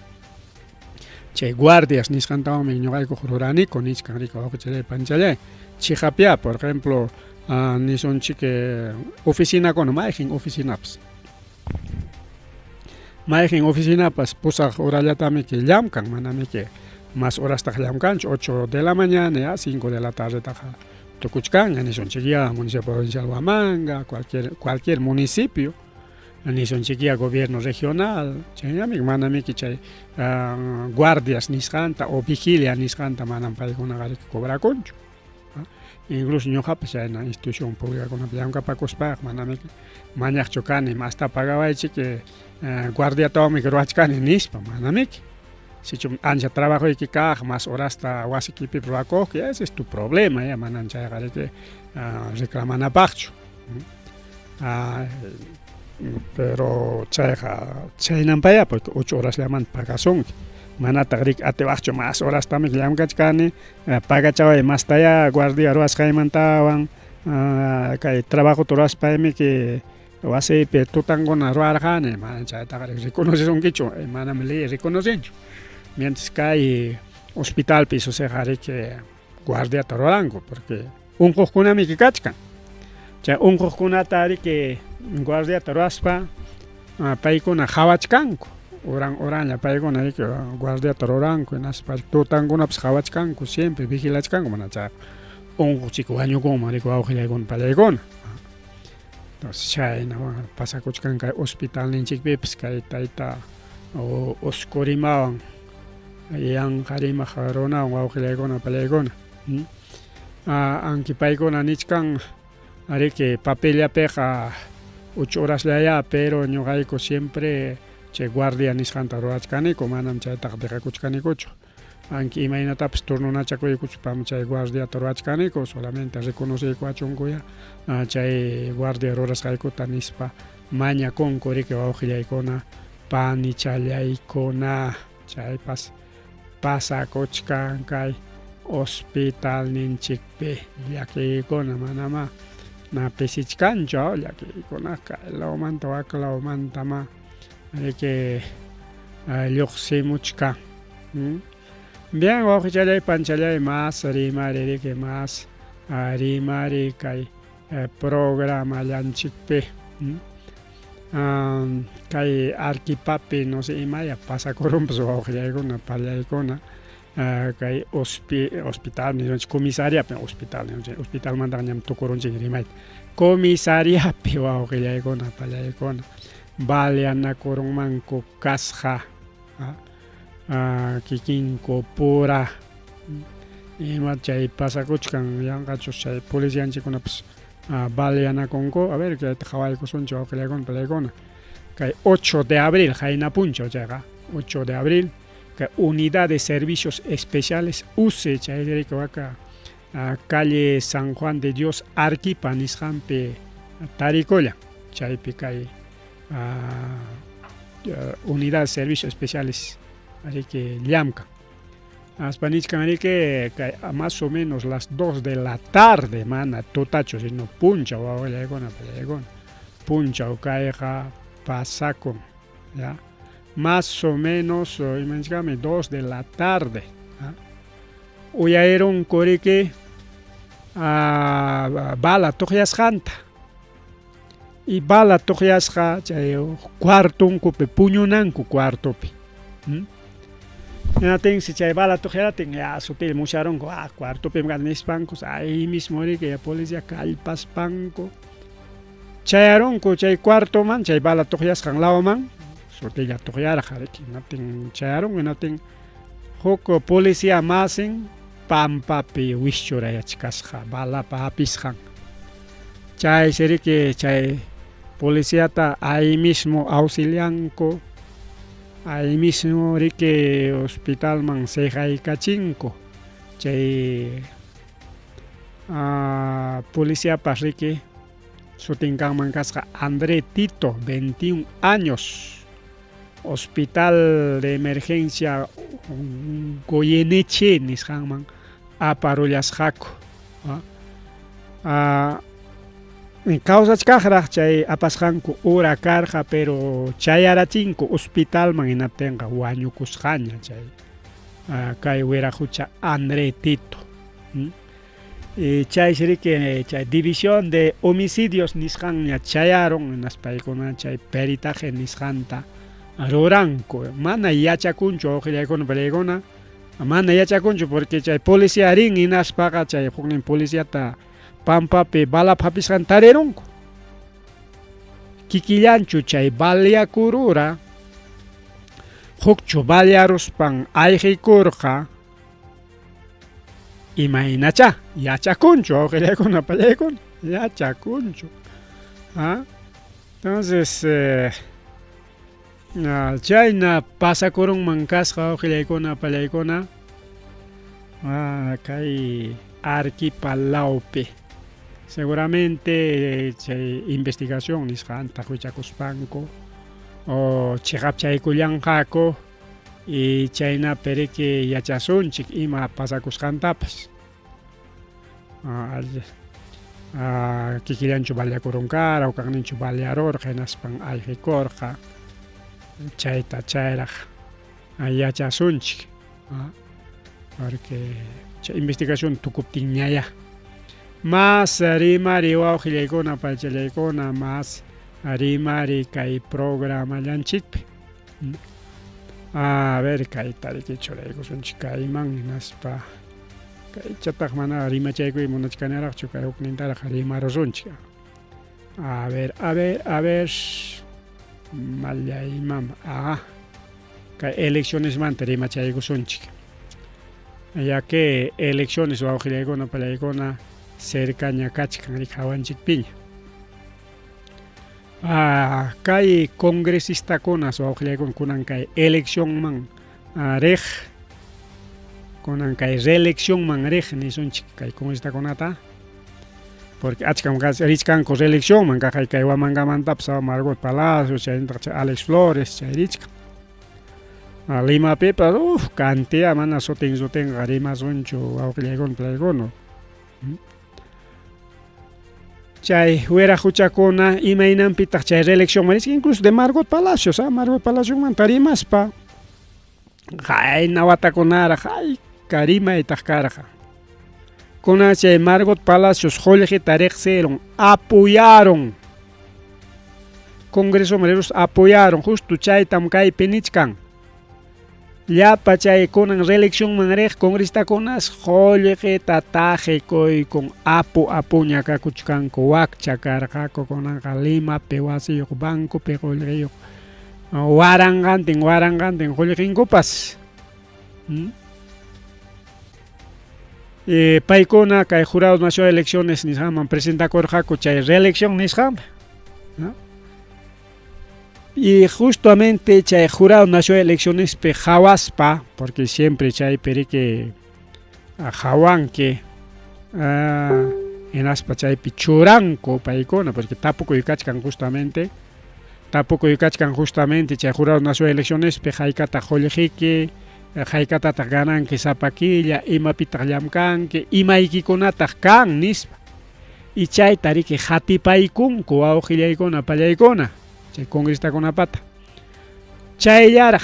Chay guardias nisqantawanmi ñuqayku ruraniku nichkan riki wawqichalay panchalay. Chiqapya, por ejemplo, nisunchik oficinakuna, mayqin oficinapas. Mayqin oficinapas pusaq horallatamiki llamkan, manamiki más horastaq llamkanchu, 8 de la mañana ya 5 de la tardetaqa tukuchkanña, nisunchik ya municipio provincial Huamanga, cualquier municipio, nisunchik ya gobierno regional, chaynamiki manamiki chay guardias nisqanta o vigilia nisqanta manam paykunaqa riki cobrakunchu. Incluso ñuqapas chayna institución públicakunapi llamkapakuspaqa manamiki mañaqchu kani masta pagawaychik guardiatawanmi ruwachkani nispa, manamiki. Sichum ancha trabajoyki kaq, más horasta wasikipi ruwakuqki, ese es tu problema, ya manam chayqa riki reclamanapaqchu. Pero chayqa chaynanpaya porque 8 horasllamanta pagasunki. Manataq riki atiwaqchu más horastami llamkachkani, pagachaway mastaya guardia ruwasqaymantawan, kay trabajota ruwaspaymi wasiypi tutankuna ruwarqani, mana chaytaqa reconocesunkichu, manam ley reconocenchu. Mientras kay hospitalpi suceqa riki guardiata ruranku porque unquqkunamiki kachkan. Chay unquqkunata riki guardiata ruwaspa paykuna qhawachkanku, horan horanlla paykuna riki guardiata ruranku, hinaspa tutankunapas qhawachkanku, siempre vigilachkanku, mana chayqa unquq wañukunman riki wawqillaykuna pallaykuna. Entonces chayna pasakuchkan kay hospitalninchikpipas kay tayta Oscurimawan yanqa rimaq runawan wawqillaykuna pallaykuna. Anki paykuna nichkan riki papellapiqa 8 horasllaya, pero ñuqayku siempre chay guardia nisqanta ruwachkaniku, manam chaytaqa dejakuchkanikuchu. Anki imaynatapas turnunachakuykuspam chay guardiata ruwachkaniku, solamente reconoceykuwachunkuya chay guardia rurasqaykuta nispa mañakunku riki wawqillaykuna panichallaykuna. Chaypas pasakuchkan kay hospitalninchikpi llakiykuna manama na pisichkanchu llakiykuna kay lawmanta wak lawmantama riki lluqsimuchkan. Bien, wawqichallay panchallay, más rimari riki, más rimari kay programallanchikpi. Kay Arequipapi no sé imaya pasakurunpas wawqillaykuna pallaykuna, kay hospital nisunchik comisariapi, hospital nisunchik, hospitalmantaqa ñam tukurunchik rimayta. Comisariapi wawqillaykuna pallaykuna baleanakurunmanku kasqa kikinku pura. Ima chay pasakuchkan yanqachus chay policianchikkunapas baleanakunku. A ver, kayta qhawaykusunchik wawqillaykuna pallaykuna. Kay 8 de abril qayna punchaw chayqa 8 de abril kay Unidad de Servicios Especiales UCE chay riki waka calle San Juan de Dios Arequipa nisqanpi tarikullan, chaypi kay Unidad de Servicios Especiales riki llamkan. Aspa nichkan riki kay más o menos las 2 de la tarde, mana tutachu sino punchaw wawallaykuna pallaykuna, punchaw kayqa pasakun ya. Más o menos imanchikami 2 de la tarde. Uyarirunku riki bala tuqyasqanta. Y bala tuqyasqa chay cuartonkupi puñunanku cuartopi. Hinatinsi chay bala tuqyaratin ya sutil musharunku ah cuartopim nispanku ahí mismo riki ya policía kallpaspanku chayarunku chay cuartoman chay bala tuqyasqan lawman sutilla tuqyarqa riki hinaptin chayarunku hinaptin huk policía masin pampapi wischurayachkasqa balapa hapisqan chaysi riki chay policiata ahí mismo auxilianku ahí mismo riki hospitalman seqaykachinku chay policiapas riki sutin kanman kasqa André Tito 21 años hospital de emergencia Goyeneche nisqanman aparullasqaku. Kawsachkaqraq chay apasqanku hora karqa pero chayarachinku hospitalman hinaptinqa wañukusqaña chay kay wiraqucha André Tito. Chaysi riki chay división de homicidios nisqanña chayarun hinaspa paykuna chay peritaje nisqanta ruranku. Mana yachakunchu wawqillaykuna palaykuna mana yachakunchu porque chay policía rin hinaspaqa chay huknin policiata pampapi balapa hapisqanta tarirunku. Kikillanchu chay baleakurura hukchu balearuspan ayqikurqa imaynacha yachakunchu wawqillaykuna palaykuna yachakunchu. Entonces chayna pasakurunman kasqa wawqillaykuna palaykuna kay Arequipa lawpi. Seguramente chay investigación nisqanta huchakuspanku o chiqapchaykullanqaku y chaynapi riki yachasunchik ima pasakusqantapas. Kikillanchu baleakurunkara hukaqninchu balearurqa hinaspan ayqikurqa chayta chayraq yachasunchik. Porque chay investigación tukuptinñaya. Más rimari wawqillaykuna paychallaykuna más rimari kay programallanchikpi. A ver kayta riki churaykusunchik kayman hinaspa kaychataq mana rimachaykuy munachkaniraqchu kay huknintaraq rimarusunchik. A ver, a ver, a ver mallaymam kay eleccionesmanta rimachaykusunchik. Ya que elecciones wawqillaykuna palaykuna cercaña kachkan riki hawanchikpiña. Kay congresistakuna wawqillaykuna kunan kay eleccionman riq kunan kay reeleccionman riq nisunchik kay congresistakunata porque achkam richkanku reeleccionman kaqay kay Huamangamantapas Margot Palacios chaynataq chay Alex Flores chay richkan. Limapipas cantidad mana sutin sutinqa rimasunchu wawqillaykuna palaykuna. Chay wiraquchakuna imaynanpitaq chay reeleccionman richkan incluso de Margot Palacios Margot Palaciosmanta rimaspa qayna watakunaraq hayka rimaytaq karqa. Kunan chay Margot Palacios qullqita riqsirun apoyaron Congresoman riruspa apoyaron justo chaytam kaypi nichkan. Llapa chay kunan reeleccionman riq congresistakunas qullqita taqikuykun apu apuña kakuchkanku wakcha karqaku kunanqa Limapi wasiyuq bancopi qullqiyuq waranqantin waranqantin qullqinkupas. Paykuna kay Jurado Nacional de Elecciones nisqanman presentakurqaku chay reelección nisqanpa. Y justamente chay Jurado Nacional de Eleccionespi qhawaspa porque siempre chaypi riki qhawanki hinaspa chaypi churanku paykuna porque tapukuy kachkan justamente tapukuy kachkan justamente chay Jurado Nacional de Eleccionespi haykataq qullqiyki haykatataq gananki sapa killa imapitaq llamkanki imaykikunataq kan nispa y chayta riki hatipaykunku wawqillaykuna pallaykuna chay congresistakunapata. Chayllaraq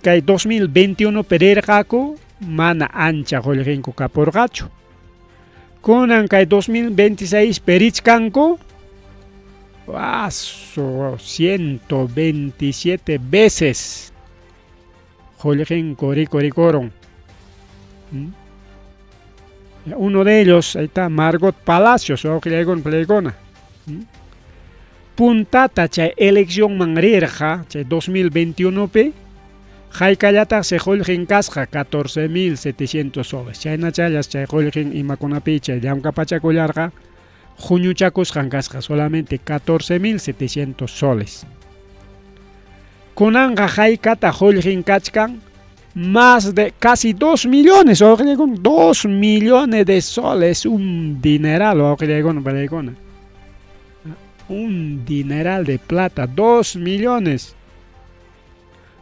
kay 2021pi rirqaku mana ancha qullqinku kapurqachu. Kunan kay 2026pi richkanku asu 127 veces qullqinku rikurikurun. Uno de ellos, ahí está Margot Palacios, wawqillaykuna palaykuna. Puntata chay eleccionman rirqa, chay 2021pi, haykallataqsi qullqin kasqa 14.700 soles. Chaynachallas chay qullqin imakunapi chay llamkapachakullarqa, huñuchakusqan kasqa solamente 14.700 soles. Kunanqa haykata qullqin kachkan más de casi 2 millones, wawqillaykuna, 2 millones de soles, un dineral, wawqillaykuna, palaykuna. Un dineral de plata, 2 millones.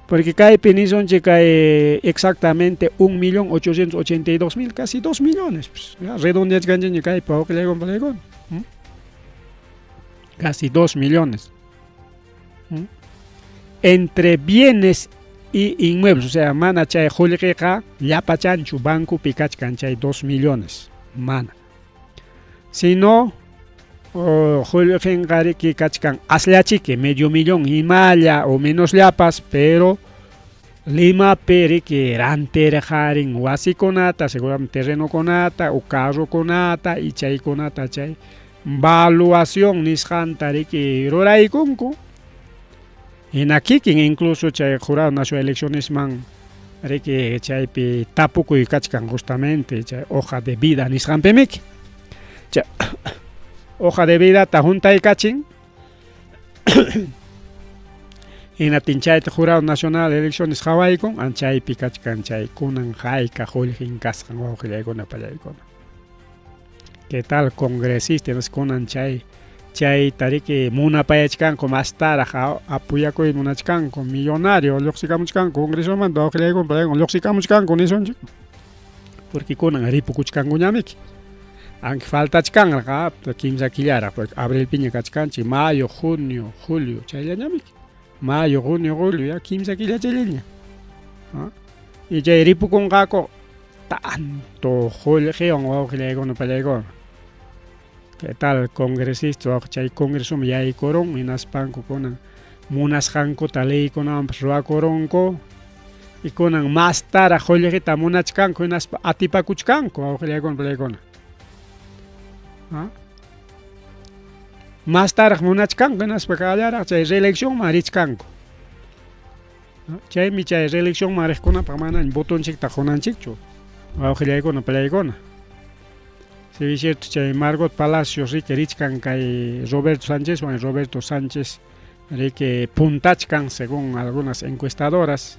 Porque kaypi nisunchik kay exactamente 1.882.000, casi 2 millones. Pues, ya, redondeachkanchikña kaypi, wawqillaykuna, palaykuna. Casi 2 millones. Entre bienes y inmuebles, o sea, mana chay qullqiqa llapachanchu bancopi kachkan chay 2 millones, mana. Sino qullqinqa riki kachkan asllachiki medio millón imalla o menos llapas, pero Limapi riki rantirqarin wasikunata, seguramente terrenokunata o carrokunata y chaykunata chay valuación nisqanta riki ruraykunku. Hina kikin incluso chay Jurado Nacional Eleccionesman riki chaypi tapukuy kachkan justamente chay hoja de vida nisqanpimiki. Chay hoja de vida ta juntaykachin hinaptin chayta Jurado Nacional Elecciones qawaykun chaypi kachkan chay kunan hayka qullqin kasqan wawqillaykuna pallaykuna. ¿Qué tal congresista? Kunan chay chayta riki munapayachkanku mastaraq apoyakuy munachkanku millonario lluqsikamuchkanku congresomanta wawqillaykuna pallaykuna lluqsikamuchkanku nisunchik. Porque kunan ripukuchkankuñamiki. Aunque faltachkanraq kimsa killaraq, porque abrilpiña kachkanchik, mayo, junio, julio, chayllañamiki. Mayo, junio, julio, ya kimsa killa chayllaña. Y chay ripukunqaku tanto qullqiwan wawqillaykuna pallaykuna. ¿Qué tal congresista wawqi chay congresoman yaykurun hinaspanku kunan munasqankuta leykunawanpas ruwakurunku y kunan mastaraq qullqita munachkanku hinaspa atipakuchkanku wawqillaykuna pallaykuna. Mastaraq munachkanku hinaspa kallaraq chay reeleccionman richkanku. Chaymi chay reeleccionman riqkunapaq manaña votonchikta qunanchikchu wawqillaykuna pallaykuna. Si es cierto chay Margot Palacios riki richkan kay Roberto Sánchezwan, Roberto Sánchez riki puntachkan según algunas encuestadoras.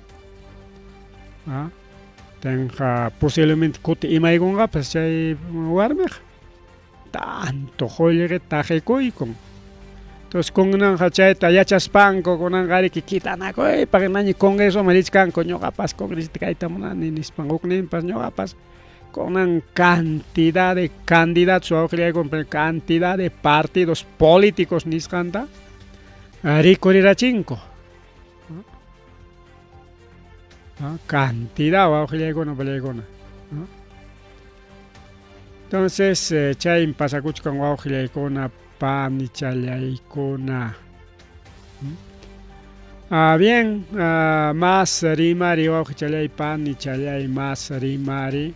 Tenqa posiblemente kuti imaykunqapas chay warmiqa tanto qullqita taqikuykun. Entonces kunanqa chayta yachaspanku kunanqa riki kitanakuypaq hinaña congresoman richkanku ñuqapas congresista kayta munani nispan hukninpas ñuqapas kunan cantidad de candidatos wawqillaykuna cantidad de partidos políticos nisqanta rikurirachinku. Cantidad wawqillaykuna pallaykuna. Entonces chaymi pasakuchkan wawqillaykuna panichallaykuna. Bien, más rimari wawqichallay panichallay más rimari.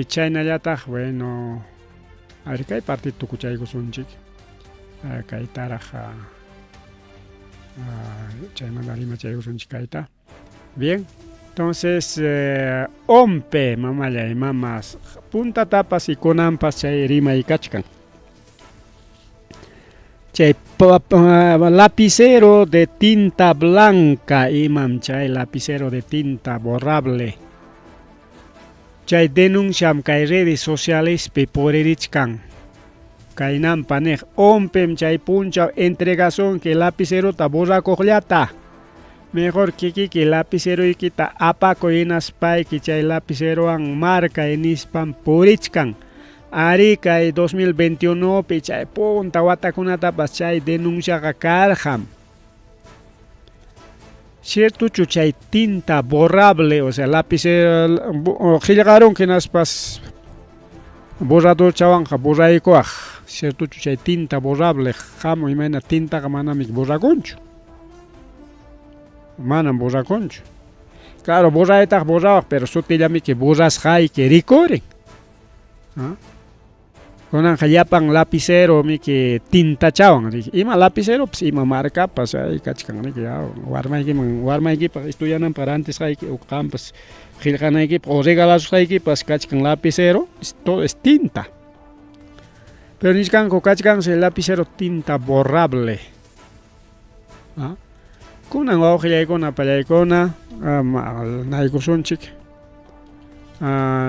Chaynallataq bueno, ari kay partido tukuchaykusunchik. Kaytaraq chaymanta rimachaykusunchik kayta. Bien, entonces ONPE mamallay mamas puntatapas y kunanpas chay rimay kachkan. Chay lapicero de tinta blanca imam chay lapicero de tinta borrable. Chay denunciam kay redes sociales pi puririchkan. Kaynampa niq ONPEm chay punchaw entregasunki lapicerota borrakuqllata. Mejor kikiki lapiceroykita apakuy hinaspayki chay lapicerowan markay nispan purichkan. Ari kay 2021pi chay punta watakunatapas chay denunciaqa karqam. Ciertochu chay tinta borrable, o sea, lapicero qillqarunki hinaspas borradorchawanqa borraykuwaq. Ciertochu chay tinta borrable hamun imayna tintaqa manami borrakunchu. Manam borrakunchu. Claro, borraytaq borrawaq, pero sutillamiki borrasqayki rikurin. ¿Ah? Kunanqa llapan lapicero miki tintachawan riki. Ima lapiceropas ima marcapas ay kachkan riki warmaykiman warmaykipaq estudiananpaq rantisqayki o qampas qillqanaykipaq o regalasusqaykipas kachkan lapicero, todo es tinta. Pero nichkanku kachkansi lapicero tinta borrable. ¿Ah? Kunan wawqillaykuna pallaykuna naykusunchik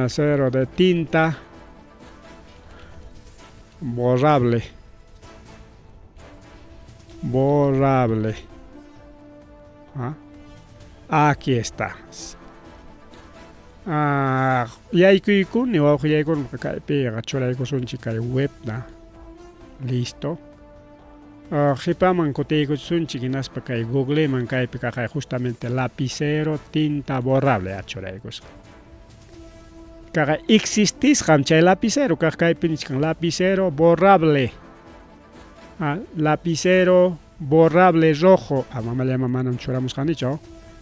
cero de tinta borrable borrable. ¿Ah? Aquí está. Yaykuykuni wawqillaykuna kaypiqa churaykusunchik kay webta. Listo. Qhipaman kutiykusunchik hinaspa kay Googleman kaypi kaqay justamente lapicero tinta borrable churaykusqa. Kaqa existisqam chay lapicero kaq kaypi nichkan lapicero borrable. Lapicero borrable rojo. Mamallayman manam churamusqanichu.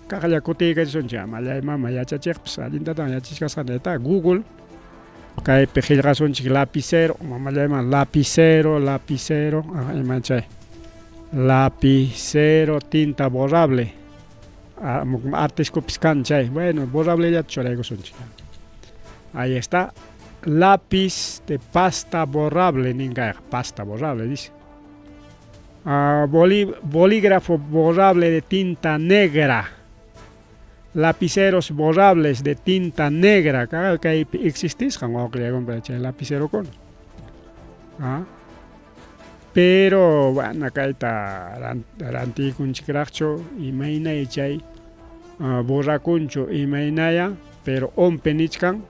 Kaqlla kutiykachisunchik mallay mama yachachiqpas allintatan yachachichkasqanta está Google. Kaypi qillqasunchik lapicero, mamallayman lapicero, lapicero, ima chay lapicero tinta borrable. Artiskupis kan chay. Bueno, borrable churaykusunchik. Ahí está. Lápiz de pasta borrable, nin kayqa, pasta borrable dice. Bolígrafo borrable de tinta negra. Lapiceros borrables de tinta negra. Kaypi existisqan wawqillaykuna chay lapicerokuna. Pero bueno, kayta rantiykunchikraqchu imaynaya chay borrakunchu imaynaya, pero ONPE nichkan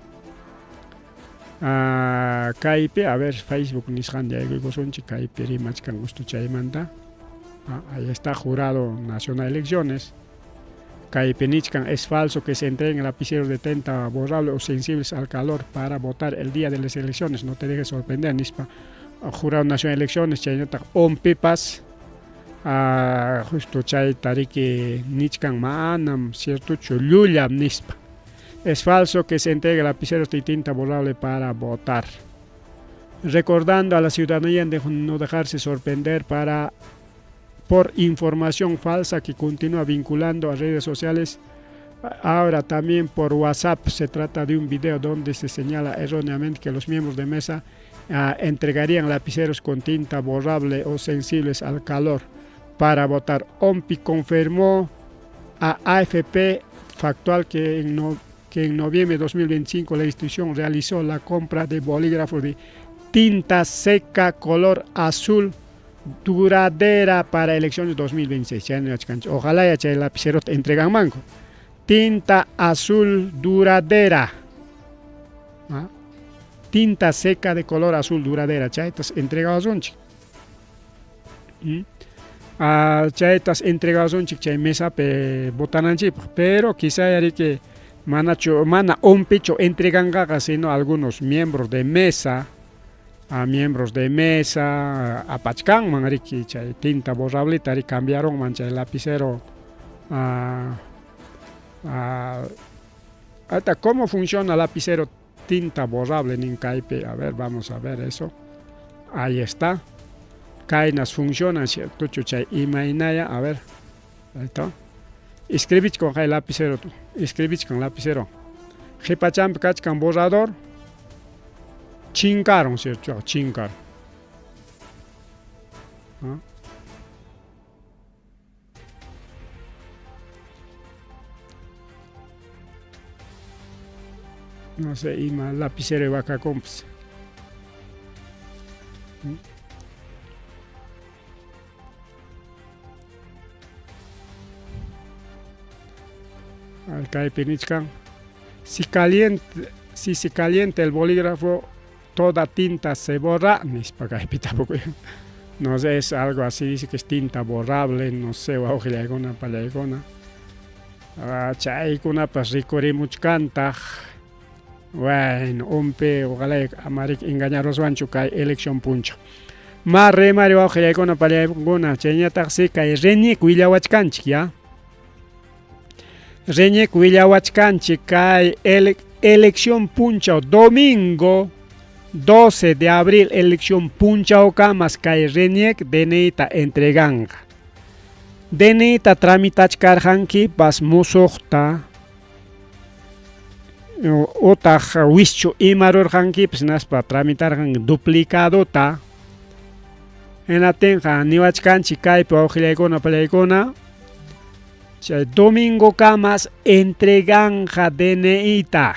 kaypi, a ver, Facebook nisqan yaykuykusunchik, kaypi rimachkan gusto chaymanta. Ahí está Jurado Nacional de Elecciones. Kaypi nichkan, es falso que se entreguen lapiceros de tinta borrable o sensibles al calor para votar el día de las elecciones. No te dejes sorprender, nispa Jurado Nacional de Elecciones, chaynataq ONPEpas justo chayta riki nichkan manam ciertochu llullam nispa. Es falso que se entregue lapiceros de tinta borrable para votar. Recordando a la ciudadanía de no dejarse sorprender por información falsa que continúa vinculando a redes sociales, ahora también por WhatsApp. Se trata de un video donde se señala erróneamente que los miembros de mesa entregarían lapiceros con tinta borrable o sensibles al calor para votar. ONPE confirmó a AFP Factual que en noviembre de 2025 la institución realizó la compra de bolígrafos de tinta seca color azul duradera para elecciones 2026. Ojalá ya chay lapicero te entregan mango. Tinta azul duradera. ¿Ah? Tinta seca de color azul duradera. Chaytas entregasunchik. Chaytas entregasunchik chay mesapi votananchikpaq. Pero quizá que manachu mana ONPEchu entreganqaqa, sino algunos miembros de mesa, a miembros de mesa apachkanman riki chay tinta borrableta ri cambiaronman chay lapicero. Hasta cómo funciona lapicero tinta borrable nin kaypi, a ver, vamos a ver eso. Ahí está. Kaynas funcionan, ciertochu chay imaynaya, a ver. Ahí está. Escribichkan kay lapicero, escribichkan lapicero. Qhipachampi kachkan borrador. Chinkaron, cierto, chinkaron. ¿Ah? No sé, ima lapicero wakakunpas. Kaypi nichkan, si se calienta el bolígrafo, toda tinta se borra, nispa kaypi tapukuy. No sé, es algo así, dice que es tinta borrable, no sé, wawqillaykuna, pallaykuna. Chaykunapas rikurimuchkantaq. Bueno, umpi ojalá amarik engañaruswanchu kay elección punchaw. Ma remari wawqillaykuna pallaykuna chayñataqsi kay RENIEC willawachkanchik ya. RENIEC willawachkanchik kay ele elección punchaw domingo 12 de abril elección punchawkamas kay RENIEC DNIta entreganqa. DNIta tramitachkarqankipas musuqta utaq wischu ima rurqankipas hinaspa tramitarqanki duplicadota hinaptinqa niwachkanchik kaypi wawqillaykuna pallaykuna chay domingokamas entreganqa DNIta.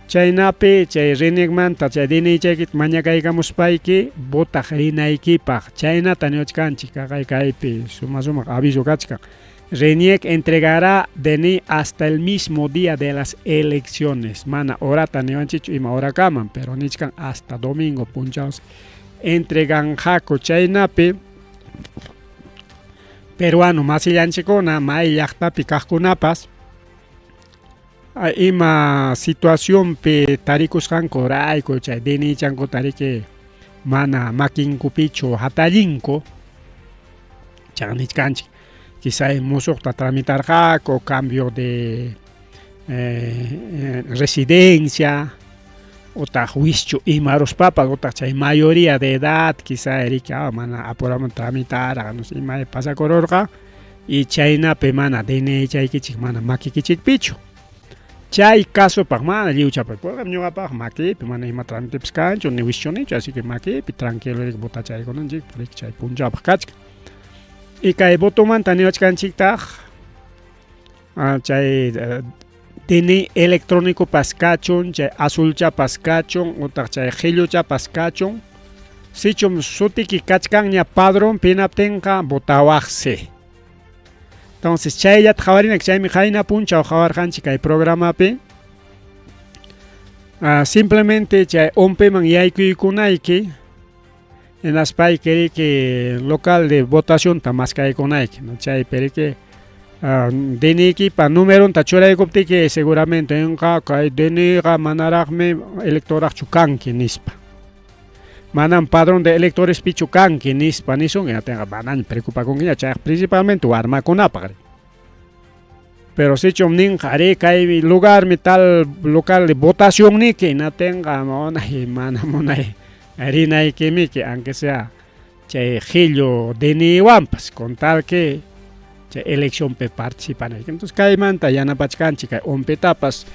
Chaynapi chay RENIECmanta chay DNIchaykita mañakaykamuspayki votaq rinaykipaq. Chaynata niwachkanchik kaqay kaypi suma sumaq aviso kachkan. RENIEC entregará DNI hasta el mismo día de las elecciones. Mana horata niwanchikchu ima horakaman, pero nichkan hasta domingo punchaws entreganqaku. Chaynapi peruano masillanchikkuna may llaqtapi kaqkunapas ima situacionpi tarikusqankurayku chay DNIchankuta riki mana makinkupichu hatallinku chaqa nichkanchik quizá musuqta tramitarqaku cambio de residencia utaq wischu imaruspapas utaq chay mayoría de edad quizá riki mana apuraman tramitarqa no sé ima pasakururqa y chaynapi mana DNIchaykichik mana makikichikpichu. Chay casopaq mana lliwchapaq porque ñuqapaq makiypi mana ima tramitepas kanchu ni wischunichu así que makiypi tranquilo riki votachaykunanchik riki chay punchawpaq kachkan. Y kay votomanta niwachkanchiktaq chay DNI electrónicopas kachun, chay azulchapas kachun utaq chay qilluchapas kachun, sichum sutiki kachkanña padronpi hinaptinqa votawaqsi. Entonces chayllata qhawarinaki chaymi qayna punchaw qhawarqanchik kay programapi. Simplemente chay umpiman yaykuykunayki hinaspayki riki local de votacionta maskaykunayki, no chaypi riki DNIkipa numeronta churaykuptiki seguramente ninqa kay DNIqa manaraqmi electoraqchu kanki nispa. Manam padrón de electorespichu kanki nispa nisunki hinaptinqa manaña preocupakunkiña chayqa principalmente warmakunapaq. Pero sichum ninqa arí kay lugarmi tal local de votacionniki hinaptinqa munay mana munay rinaykimiki aunque sea chay qillu DNIwanpas con tal que chay eleccionpi participanayki. Entonces kaymanta yanapachkanchik kay umpitapas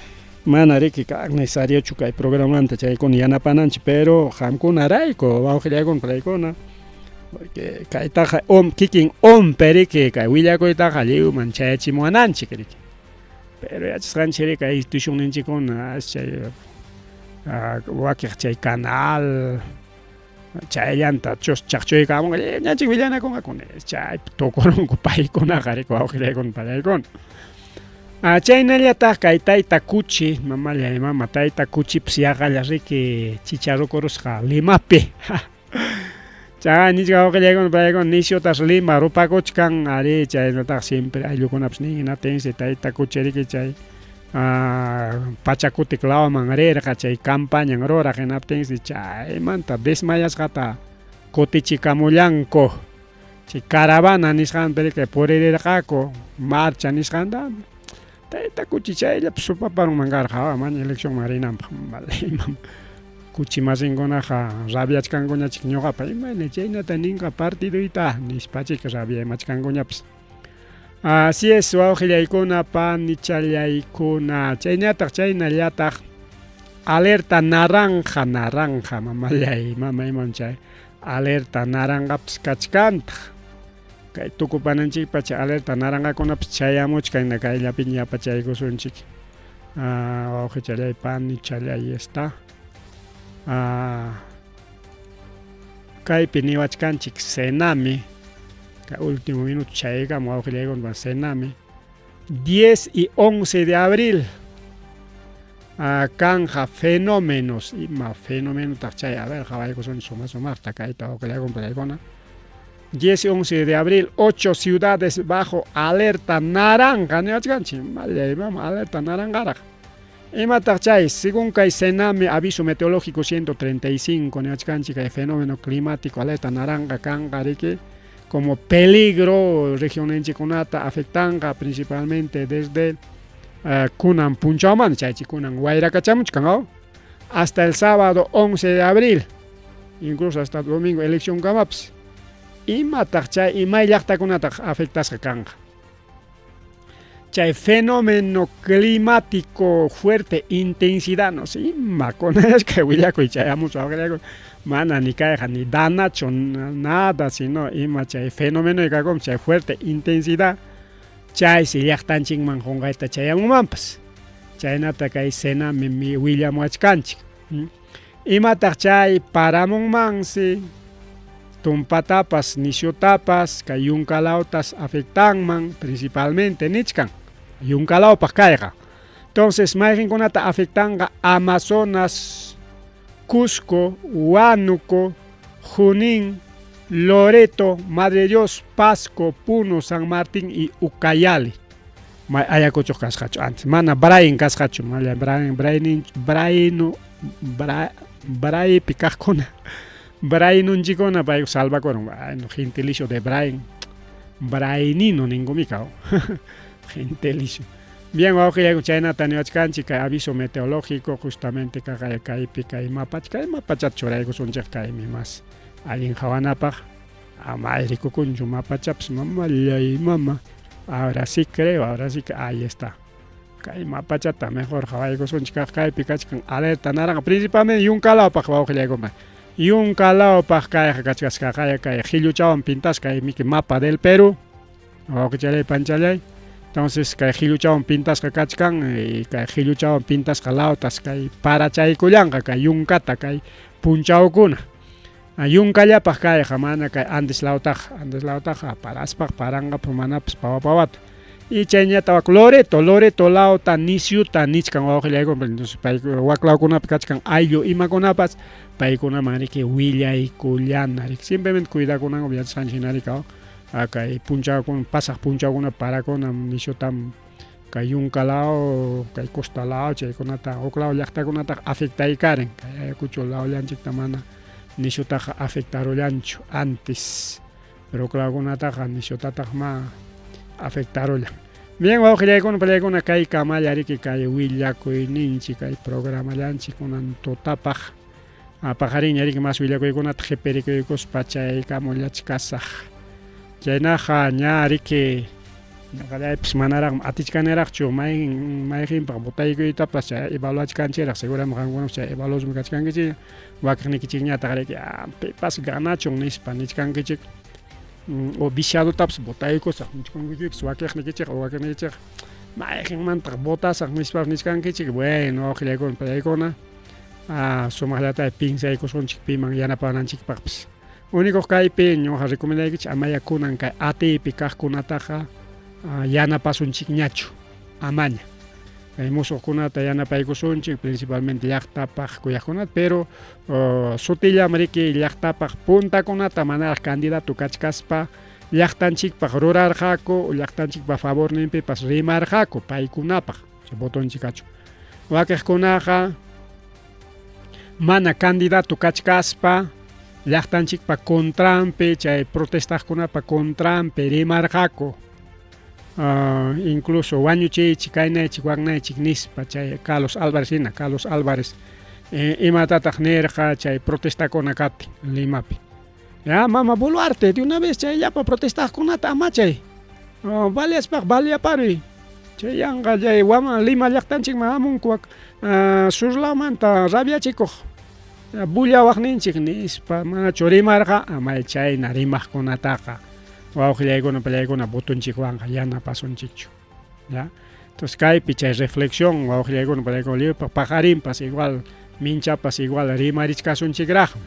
mana riki necesariochu kay programanta chaykuna yanapananchik pero qamkunarayku wawqillaykuna paykuna porque kaytaqa kikin umpi riki kay willakuytaqa lliwman chayachimuwananchik riki. Pero yachasqanchik riki kay institucionninchikkuna chay wakiq chay canal chayllanta chaqchuykamunqa ñachik willanakunqaku chaypi tukurunku paykunaqa riki wawqillaykuna pallaykuna. Chaynallataq kay tayta kuchi mamallay mama tayta kuchipas yaqalla riki chicharukurusqa Limapi. Chaqa nichka wawqillaykuna pallaykuna nisyutas Lima rupakuchkan arí chaynataq siempre ayllukunapas nin hinaptinsi tayta kuchi riki chay Pachakutik lawman rirqa chay campañan ruraq hinaptinsi chaymanta desmayasqata kutichikamullanku chay caravana nisqanpi riki puririrqaku marcha nisqanta tayta kuchi chayllapas supaparunman karqa mana eleccionman rinanpaq imam kuchi masinkunaqa rabiachkankuñachik ñuqapa imayna chaynata ninqa partiduyta nispachik rabiamachkankuñapas. Así es, wawqillaykuna, panichallaykuna. Chaynataq, chaynallataq alerta naranja, naranja, mamallay, mama imam chay alerta naranjapas kachkantaq. Kay tukupananchikpa chay alerta naranjakunapas chayamuchkan kayllapiña yapachaykusunchik. Wawqichallay, panichallay está. Kaypi niwachkanchik Senami, kay último minuto chaykamu wawqillaykuna Senami 10 y 11 de abril kanja fenómenos ima fenomenotaq chay a ver qhawaykusunchik suma sumaqta kayta wawqillaykuna pallaykuna. 10 y 11 de abril, 8 ciudades bajo alerta naranja, niwachkanchik, mallay mama, alerta naranjaraq. Imataq chay? Según kay Sename aviso meteorológico 135, niwachkanchik, kay fenómeno climático alerta naranja kanqa riki, como peligro regionninchikkunata afectanqa principalmente desde kunan punchawmanta, chaychi kunan wayrakachamuchkan, aw? Hasta el sábado 11 de abril, incluso hasta domingo elección kamapas. Imataq chay, imay llaqtakunataq afectasqa kanqa? Chay fenómeno climático fuerte intensidad, no sé, ima kunasqa willakuy chayamusqa, mana ni kayqa ni danachu nada, sino ima chay fenómeno kakun chay fuerte intensidad, chaysi llaqtanchikman qunqayta chayamunmanpas. Chaynata kay Sename willamuwachkanchik. Imataq chay paramunmansi, tumpatapas, nisyutapas, kay yunkalawtas afectanman, principalmente nichkan, yunkalawpaq kayqa. Entonces, mayqinkunata afectanqa? Amazonas, Cusco, Huánuco, Junín, Loreto, Madre Dios, Pasco, Puno, San Martín y Ucayali. May Ayacucho kasqachu antes, mana Brain kasqachu, malla Brain, Brain, Braino, Bra, Braipi kaqkuna, Brainunchikuna pay salvakurun, bueno, gentilicio de Brain, Brainino ninkumika, gentilicio. Bien, wawqillayku, chaynata niwachkanchik kay aviso meteorológico justamente kaqay kaypi kay mapach, kay mapachata churaykusunchik kaymi mas allin hawanapaq. Ama rikukunchu mapachapas, mamallay mama. Ahora sí creo, ahora sí que ahí está. Kay mapachata mejor hawaykusunchik, kaq kaypi kachkan alerta naranja, principalmente yunkalawpaq, wawqillaykuna. Yunkalawpaq kayqa kachkasqa kay qilluchawan pintasqa kay miki mapa del Perú. Wawqichalay, panchalay. Entonces kay qilluchawan pintasqa kachkan, kay qilluchawan pintasqa lawtas kay parachaykullanqa kay yunkata kay punchawkuna. Yunkallapaq kayqa, mana kay Andes lawtaqa, Andes lawtaqa paraspaq paranqa manapas pawa pawata. Y chayñata wak Loreto, Loreto lawta nisyuta nichkan wawqillaykuna, entonces pay wak lawkunapi kachkan ayllu imakunapas paykunaman riki willaykullana riki, simplemente cuidakunanku yachasqanchik hina riki, kay punchawkuna pasaq punchawkuna parakuna nisyutam kay yunka law, kay costa law chaykunata huk law llaqtakunataqa afectaykarin, kay Ayacucho lawllanchikta mana nisyutaqa afectarullanchu antes, pero huk lawkunataqa nisyutataq ma afectarullan. Bien, wawqillaykuna, pallaykuna, kay kamalla riki kay willakuyninchik, kay programallanchik kunan tutapaq. Paqarinña riki mas willakuykunata qhipirikuykuspa chaykamullachkasaq. Chaynaqa ña riki ñuqallaypas manaraqmi atichkaniraqchu mayqinpaq votaykuytapas chay evaluachkanchiraq, seguramente qamkunapas chay evaluasmi kachkankichik, wakiqnikichikñataq riki pipas ganachun nispa nichkankichik, o viciadotapas votaykusaq nichkankichikpas wakiqnikichik, o wakiqnikichik mayqinmantaq votasaq nispapas nichkankichik. Bueno, wawqillaykuna, pallaykuna, sumaqllata piensaykusunchik piman yanapananchikpaqpas. Único kaypi ñuqa recomendaykichik amaya kunan kay atiypi kaqkunataqa yanapasunchikñachu, amaña. Kay musuqkunata yanapaykusunchik, principalmente llaqtapaq kuyaqkunata, pero sutillam riki llaqtapaq puntakunata manaraq candidato kachkaspa llaqtanchikpaq rurarqaku, llaqtanchikpa favorninpipas rimarqaku paykunapaq, votonchik kachun. Wakiqkunaqa mana candidato kachkaspa llaqtanchikpa contranpi, chay protestaqkunapa contranpi rimarqaku. Incluso wañuchiychik, kaynaychik, waknaychik nispa, chay Carlos Álvarez hina. Carlos Álvarez imatataq nirqa chay protestakuna kaptin Limapi? Ya, mama Boluarte, de una vez chay llapa protestaqkunata amachay, baleaspaq baleaparuy, chay yanqa chay wama Lima llaqtanchikman hamunku wak sur lawmanta rabiachikuq bullawaqninchik nispa, manachu rimarqa? Amay chayna rimaqkunataqa wawqillaykuna, pallaykuna, votonchikwanqa yanapasunchikchu. Ya, entonces kaypi chay reflexión, wawqillaykuna, pallaykuna, lliwpaq paqarinpas igual, minchapas igual rimarichkasunchikraqmi,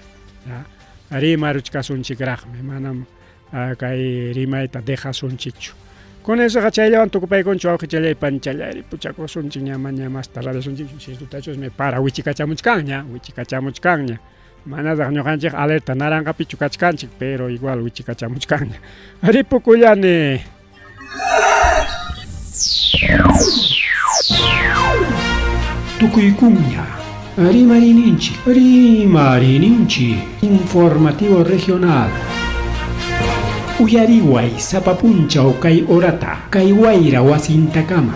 ya, rimaruchkasunchikraqmi, manam kay rimayta dejasunchikchu. Con esoqa chayllawan tukupaykunchik, wawqichallay, panchallay, ripuchakusunchik, ña maña masta rabiasunchik, ciertotachusmi para wichikachamuchkanña, wichikachamuchkanña. Manataq ñuqanchik alerta naranqapichu kachkanchik, pero igual wichikachamuchkanña. Ripukullani. Tukuykuña. Rimarininchik, rimarininchik. Informativo regional. Uyariway sapa punchaw kay horata, kay wayra wasintakama.